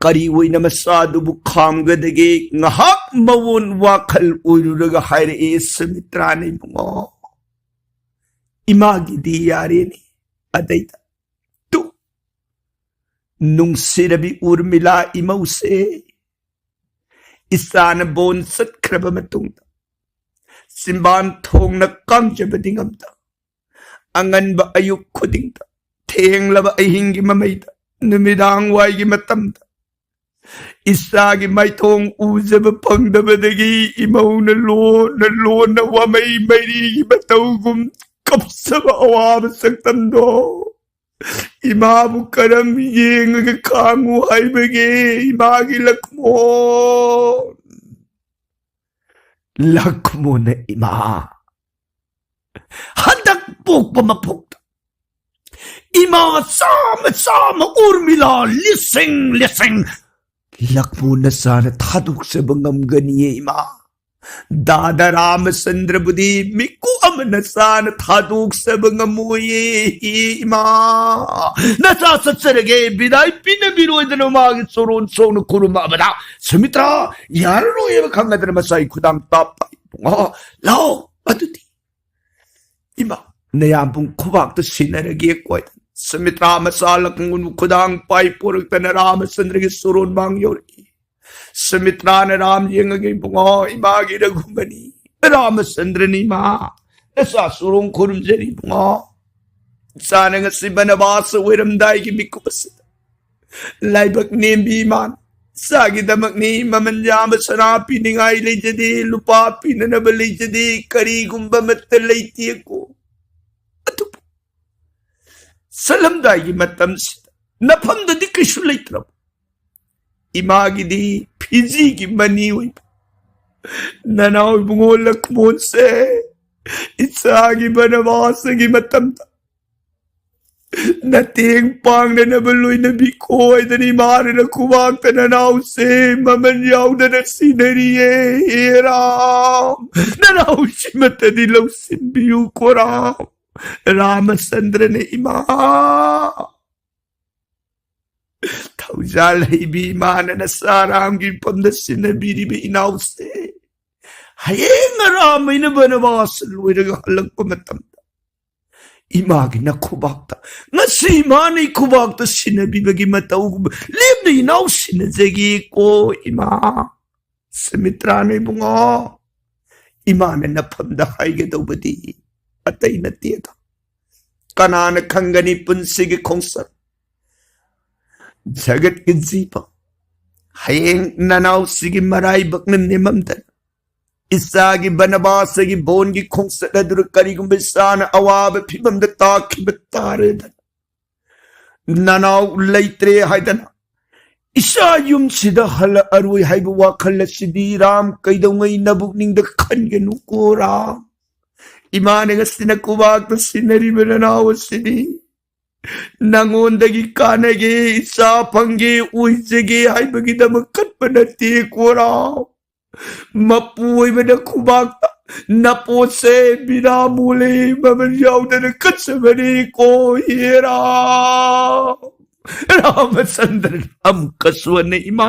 ꯀꯔꯤ ꯑꯣꯏꯅ ꯃꯆꯥꯗꯨꯕꯨ ꯈꯥꯝꯒꯗꯒꯦ? ꯉꯥꯏꯍꯥꯛ ꯃꯋꯣꯟ ꯋꯥꯈꯜ ꯑꯣꯏꯔꯨꯔꯒ ꯍꯥꯏꯔꯛꯏ ꯁꯨꯃꯤꯇ꯭ꯔꯥꯅ, "ꯏꯕꯨꯡꯉꯣ, ꯏꯃꯥꯒꯤꯗꯤ ꯌꯥꯔꯦꯅꯦ, ꯑꯗꯩꯗ ꯇꯨ, ꯅꯨꯡꯁꯤꯔꯕꯤ ꯎꯔꯃꯤꯂꯥ ꯏꯃꯧꯁꯦ, ꯏꯆꯥꯅ ꯕꯣꯟ ꯆꯠꯈ꯭ꯔꯕ ꯃꯇꯨꯡꯗ ꯆꯤꯝꯕꯥꯟ ꯊꯣꯡꯅ ꯀꯥꯡꯖꯕꯗꯤ ꯉꯝꯗ, ꯑꯉꯟꯕ ꯑꯌꯨꯛ ꯈꯨꯗꯤꯡꯗ, ꯊꯦꯡꯂꯕ ꯑꯍꯤꯡꯒꯤ ꯃꯃꯩꯗ, ꯅꯨꯃꯤꯗꯥꯡ ꯋꯥꯏꯒꯤ ꯃꯇꯝꯗ ꯏꯆꯥꯒꯤ ꯃꯥꯏꯊꯣꯡ ꯎꯖꯕ ꯐꯪꯗꯕꯗꯒꯤ ꯏꯃꯧꯅ ꯂꯣꯟꯅ ꯂꯣꯟꯅ ꯋꯥꯃꯩ ꯃꯩꯔꯤꯒꯤ ꯃꯇꯧꯒꯨꯝ ꯀꯞꯆꯕ ꯑꯋꯥꯕ ꯁꯛꯇꯝꯗꯣ ꯏꯃꯥꯕꯨ ꯀꯔꯝ ꯌꯦꯡꯉꯒ ꯈꯥꯡꯉꯨ ꯍꯥꯏꯕꯒꯦ? ꯏꯃꯥꯒꯤ ꯂꯛꯃꯣꯟ, ꯂꯛꯃꯣꯟꯅ ꯏꯃꯥ ꯍꯟꯗꯛ ꯄꯣꯛꯄ ꯃꯄꯣꯛꯇ ꯏꯃꯥ ꯆꯥꯝꯃ ꯆꯥꯝꯃ, ꯎꯔꯃꯤꯂꯥ ꯂꯤꯁꯤꯡ ꯂꯤꯁꯤꯡ ꯂꯛꯃꯣꯟ ꯅꯆꯥꯅ ꯊꯥꯗꯣꯛꯆꯕ ꯉꯝꯒꯅꯤꯌꯦ ꯏꯃꯥ꯫ ꯗꯥꯗꯥ ꯔꯥꯃꯆꯟꯗ꯭ꯔꯕꯨꯗꯤ ꯃꯤꯀꯨꯞ ꯑꯃ ꯅꯆꯥꯅ ꯊꯥꯗꯣꯛꯆꯕ ꯉꯝꯃꯣꯏꯌꯦ ꯏꯃꯥ꯫ ꯅꯆꯥ ꯆꯠꯆꯔꯒꯦ, ꯕꯤꯗꯥꯏ ꯄꯤꯅꯕꯤꯔꯣꯏꯗꯅ ꯃꯥꯒꯤ ꯆꯣꯔꯣꯟ ꯁꯣꯛꯅ ꯈꯨꯔꯨꯝꯃꯛꯑꯕꯗ ꯁꯨꯃꯤꯇ꯭ꯔꯥ ꯌꯥꯔꯔꯣꯏ ꯍꯥꯏꯕ ꯈꯪꯉꯗꯅ ꯃꯆꯥꯒꯤ ꯈꯨꯗꯥꯡ ꯇꯥꯞꯄ, "ꯏꯕꯨꯡꯉꯣ, ꯂꯥꯛꯑꯣ, ꯑꯗꯨꯗꯤ ꯏꯃꯥ, ꯅꯌꯥꯝꯕꯨꯡ ꯈꯨꯕꯥꯛꯇ ꯁꯤꯟꯅꯔꯒꯦ ꯀꯣꯏꯗꯅ ꯁꯨꯃꯤꯇ꯭ꯔꯥ ꯃꯆꯥ ꯂꯛꯃꯣꯟꯕꯨ ꯈꯨꯗꯥꯡ ꯄꯥꯏ ꯄꯣꯔꯛꯇꯅ ꯔꯥꯃꯆꯟꯗ꯭ꯔꯒꯤ ꯁꯣꯔꯣꯟ ꯃꯥꯡ ꯌꯧꯔꯛꯏ꯫ ꯁꯨꯃꯤꯇ꯭ꯔꯥꯅ ꯔꯥꯝ ꯌꯦꯡꯉꯒ, "ꯏꯕꯨꯡꯉꯣ, ꯏꯃꯥꯒꯤ ꯔꯘꯨꯃꯅꯤ, ꯔꯥꯃꯆꯟꯗ꯭ꯔꯅꯤ ꯏꯃꯥ, ꯅꯆꯥ ꯁꯣꯔꯣꯟ ꯈꯨꯔꯨꯝꯖꯔꯤ ꯏꯕꯨꯡꯉꯣ꯫ ꯏꯆꯥꯅ ꯉꯁꯤ ꯕꯅꯕꯥꯁ ꯑꯣꯏꯔꯝꯗꯥꯏꯒꯤ ꯃꯤꯀꯨꯞ ꯑꯁꯤꯗ ꯂꯥꯏꯕꯛ ꯅꯦꯝꯕꯤ ꯏꯃꯥꯅ ꯏꯆꯥꯒꯤꯗꯃꯛꯅꯤ, ꯃꯃꯜ ꯌꯥꯝꯕ ꯁꯅꯥ ꯄꯤꯅꯤꯡꯉꯥꯏ ꯂꯩꯖꯗꯦ, ꯂꯨꯄꯥ ꯄꯤꯅꯅꯕ ꯂꯩꯖꯗꯦ, ꯀꯔꯤꯒꯨꯝꯕ ꯑꯃꯠꯇ ꯂꯩꯇꯦꯀꯣ꯫ ꯑꯗꯨꯕꯨ ꯆꯠꯂꯝꯗꯥꯏꯒꯤ ꯃꯇꯝꯁꯤꯗ ꯅꯐꯝꯗꯗꯤ ꯀꯩꯁꯨ ꯂꯩꯇ꯭ꯔꯕ ꯏꯃꯥꯒꯤꯗꯤ ꯐꯤꯖꯤꯒꯤ ꯃꯅꯤ ꯑꯣꯏꯕ ꯅꯅꯥꯎ ꯏꯕꯨꯡꯉꯣ ꯂꯛꯃꯣꯟꯁꯦ ꯏꯆꯥꯒꯤ ꯕꯅꯕꯥꯁꯒꯤ ꯃꯇꯝꯗ ꯅꯇꯦꯡ ꯄꯥꯡꯅꯅꯕ ꯂꯣꯏꯅꯕꯤꯈꯣ ꯍꯥꯏꯗꯅ ꯏꯃꯥꯅ ꯅꯈꯨꯕꯥꯛꯇ ꯅꯅꯥꯎꯁꯦ ꯃꯃꯜ ꯌꯥꯎꯗꯅ ꯁꯤꯟꯅꯔꯤꯌꯦ꯫ ꯍꯦ ꯔꯥꯝ, ꯅꯅꯥꯎꯁꯤꯃꯠꯇꯗꯤ ꯂꯧꯁꯤꯟꯕꯤꯌꯨꯀꯣ ꯔꯥꯝ꯫ ꯔꯥꯃꯆꯟꯗ꯭ꯔꯅ ꯏꯃꯥ ꯊꯧꯖꯥꯜ ꯍꯩꯕꯤ ꯏꯃꯥꯅ ꯅꯆꯥ ꯔꯥꯝꯒꯤ ꯃꯐꯝꯗ ꯁꯤꯟꯅꯕꯤꯔꯤꯕ ꯏꯅꯥꯎꯁꯦ ꯍꯌꯦꯡ ꯑꯔꯥꯝ ꯑꯩꯅ ꯕꯅꯕꯥꯁ ꯂꯣꯏꯔꯒ ꯍꯜꯂꯛꯄ ꯃꯇꯝꯗ ꯏꯃꯥꯒꯤ ꯅꯈꯨꯕꯥꯛꯇ, ꯉꯁꯤ ꯏꯃꯥꯅ ꯏꯈꯨꯕꯥꯛꯇ ꯁꯤꯟꯅꯕꯤꯕꯒꯤ ꯃꯇꯧꯒꯨꯝꯕ ꯂꯦꯝꯅ ꯏꯅꯥꯎ ꯁꯤꯟꯅꯖꯒꯦꯀꯣ ꯏꯃꯥ꯫ ꯁꯨꯃꯤꯇ꯭ꯔꯥꯅ ꯏꯕꯨꯡꯉꯣ, ꯏꯃꯥꯅ ꯅꯐꯝꯗ ꯍꯥꯏꯒꯗꯧꯕꯗꯤ ꯑꯇꯩ ꯅꯠꯇꯦꯗ꯫ ꯀꯅꯥꯅ ꯈꯪꯒꯅꯤ ꯄꯨꯟꯁꯤꯒꯤ ꯈꯣꯡꯆꯠ, ꯖꯒꯠꯀꯤ ꯖꯤꯕ ꯍꯌꯦꯡ ꯅꯅꯥꯎꯁꯤꯒꯤ ꯃꯔꯥꯏꯕꯛꯅ ꯅꯦꯝꯃꯝꯗꯅ ꯏꯆꯥꯒꯤ ꯕꯅꯕꯥꯁꯒꯤ ꯕꯣꯟꯒꯤ ꯈꯣꯡꯆꯠ ꯑꯗꯨꯗ ꯀꯔꯤꯒꯨꯝꯕ ꯏꯆꯥꯅ ꯑꯋꯥꯕ ꯐꯤꯕꯝꯗ ꯇꯥꯈꯤꯕ ꯇꯥꯔꯦꯗꯅ, ꯅꯅꯥꯎ ꯂꯩꯇ꯭ꯔꯦ ꯍꯥꯏꯗꯅ ꯏꯆꯥ ꯌꯨꯝꯁꯤꯗ ꯍꯜꯂꯛꯑꯔꯣꯏ ꯍꯥꯏꯕ ꯋꯥꯈꯜ ꯑꯁꯤꯗꯤ ꯔꯥꯝ ꯀꯩꯗꯧꯉꯩ ꯅꯕꯨꯛꯅꯤꯡꯗ ꯈꯟꯒꯅꯨꯀꯣ ꯔꯥꯝ꯫ ꯏꯃꯥꯅ ꯉꯁꯤ ꯅꯈꯨꯕꯥꯛꯇ ꯁꯤꯟꯅꯔꯤꯕ ꯅꯅꯥꯎ ꯑꯁꯤꯗꯤ ꯅꯉꯣꯟꯗꯒꯤ ꯀꯥꯟꯅꯒꯦ, ꯏꯆꯥ ꯐꯪꯒꯦ, ꯑꯣꯏꯖꯒꯦ ꯍꯥꯏꯕꯒꯤꯗꯃꯛ ꯈꯟꯕ ꯅꯠꯇꯦꯀꯣ ꯔꯥꯝ꯫ ꯃꯄꯨ ꯑꯣꯏꯕ ꯅꯈꯨꯕꯥꯛꯇ ꯅꯄꯣꯠꯁꯦ ꯕꯤꯅꯥ ꯃꯨꯂꯤ ꯃꯃꯜ ꯌꯥꯎꯗꯅ ꯀꯠꯆꯕꯅꯤꯀꯣ ꯍꯦ ꯔꯥꯝ꯫ ꯔꯥꯃꯆꯟꯗ꯭ꯔꯅ ꯑꯃꯨꯛꯀꯁꯨ ꯍꯟꯅ ꯏꯃꯥ,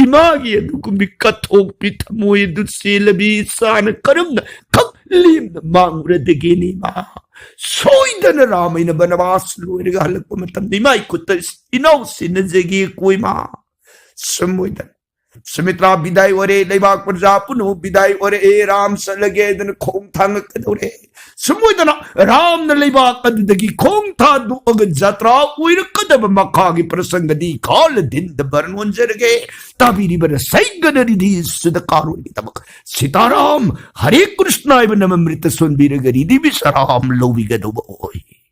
ꯏꯃꯥꯒꯤ ꯑꯗꯨꯒꯨꯝꯕꯤ ꯀꯠꯊꯣꯛꯄꯤ ꯊꯃꯣꯏ ꯑꯗꯨ ꯆꯦꯜꯂꯕꯤ ꯏꯆꯥꯅ ꯀꯔꯝꯅ ꯈꯛ ꯂꯦꯝꯅ ꯃꯥꯡꯉꯨꯔꯗꯒꯦꯅꯦ ꯏꯃꯥ? ꯁꯣꯏꯗꯅ ꯔꯥꯃꯩꯅ ꯕꯅꯕꯥꯁ ꯂꯣꯏꯔꯒ ꯍꯜꯂꯛꯄ ꯃꯇꯝꯗ ꯏꯃꯥꯒꯤ ꯈꯨꯠꯇ ꯏꯅꯥꯎ ꯁꯤꯟꯅꯖꯒꯦꯀꯣ ꯏꯃꯥ꯫ ꯁꯨꯝ ꯑꯣꯏꯗꯅ ꯁꯨꯃꯤꯇ꯭ꯔꯥ ꯕꯤꯗꯥꯏ ꯑꯣꯏꯔꯦ, ꯂꯩꯕꯥꯛ ꯄ꯭ꯔꯖꯥ ꯄꯨꯝꯅꯃꯛ ꯕꯤꯗꯥꯏ ꯑꯣꯏꯔꯦ, ꯔꯥꯝ ꯆꯠꯂꯒꯦ ꯑꯗꯨꯅ ꯈꯣꯡ ꯊꯥꯡꯉꯛꯀꯗꯧꯔꯦ꯫ ꯁꯨꯝ ꯑꯣꯏꯗꯅ ꯔꯥꯝꯅ ꯂꯩꯕꯥꯛ ꯑꯗꯨꯗꯒꯤ ꯈꯣꯡ ꯊꯥꯗꯣꯛꯑꯒ ꯖꯇ꯭ꯔꯥ ꯑꯣꯏꯔꯛꯀꯗꯕ ꯃꯈꯥꯒꯤ ꯄ꯭ꯔꯁꯪꯒꯗꯤ ꯈꯥꯂ ꯗꯤꯟꯗ ꯕꯔꯟ ꯑꯣꯟꯖꯔꯒꯦ꯫ ꯇꯥꯕꯤꯔꯤꯕ ꯔꯁꯩꯒꯅ ꯔꯤꯙꯤꯁꯨꯗ ꯀꯥꯔꯣꯟꯒꯤꯗꯃꯛ ꯁꯤꯇꯥꯔꯥꯝ ꯍꯔꯦ ꯀ꯭ꯔꯤꯁꯅ ꯍꯥꯏꯕ ꯅꯃ ꯃ꯭ꯔꯤꯇ ꯁꯣꯟꯕꯤꯔꯒ ꯔꯤꯙꯤ ꯕꯤꯁꯔꯥꯝ ꯂꯧꯕꯤꯒꯗꯧꯕ ꯑꯣꯏ꯫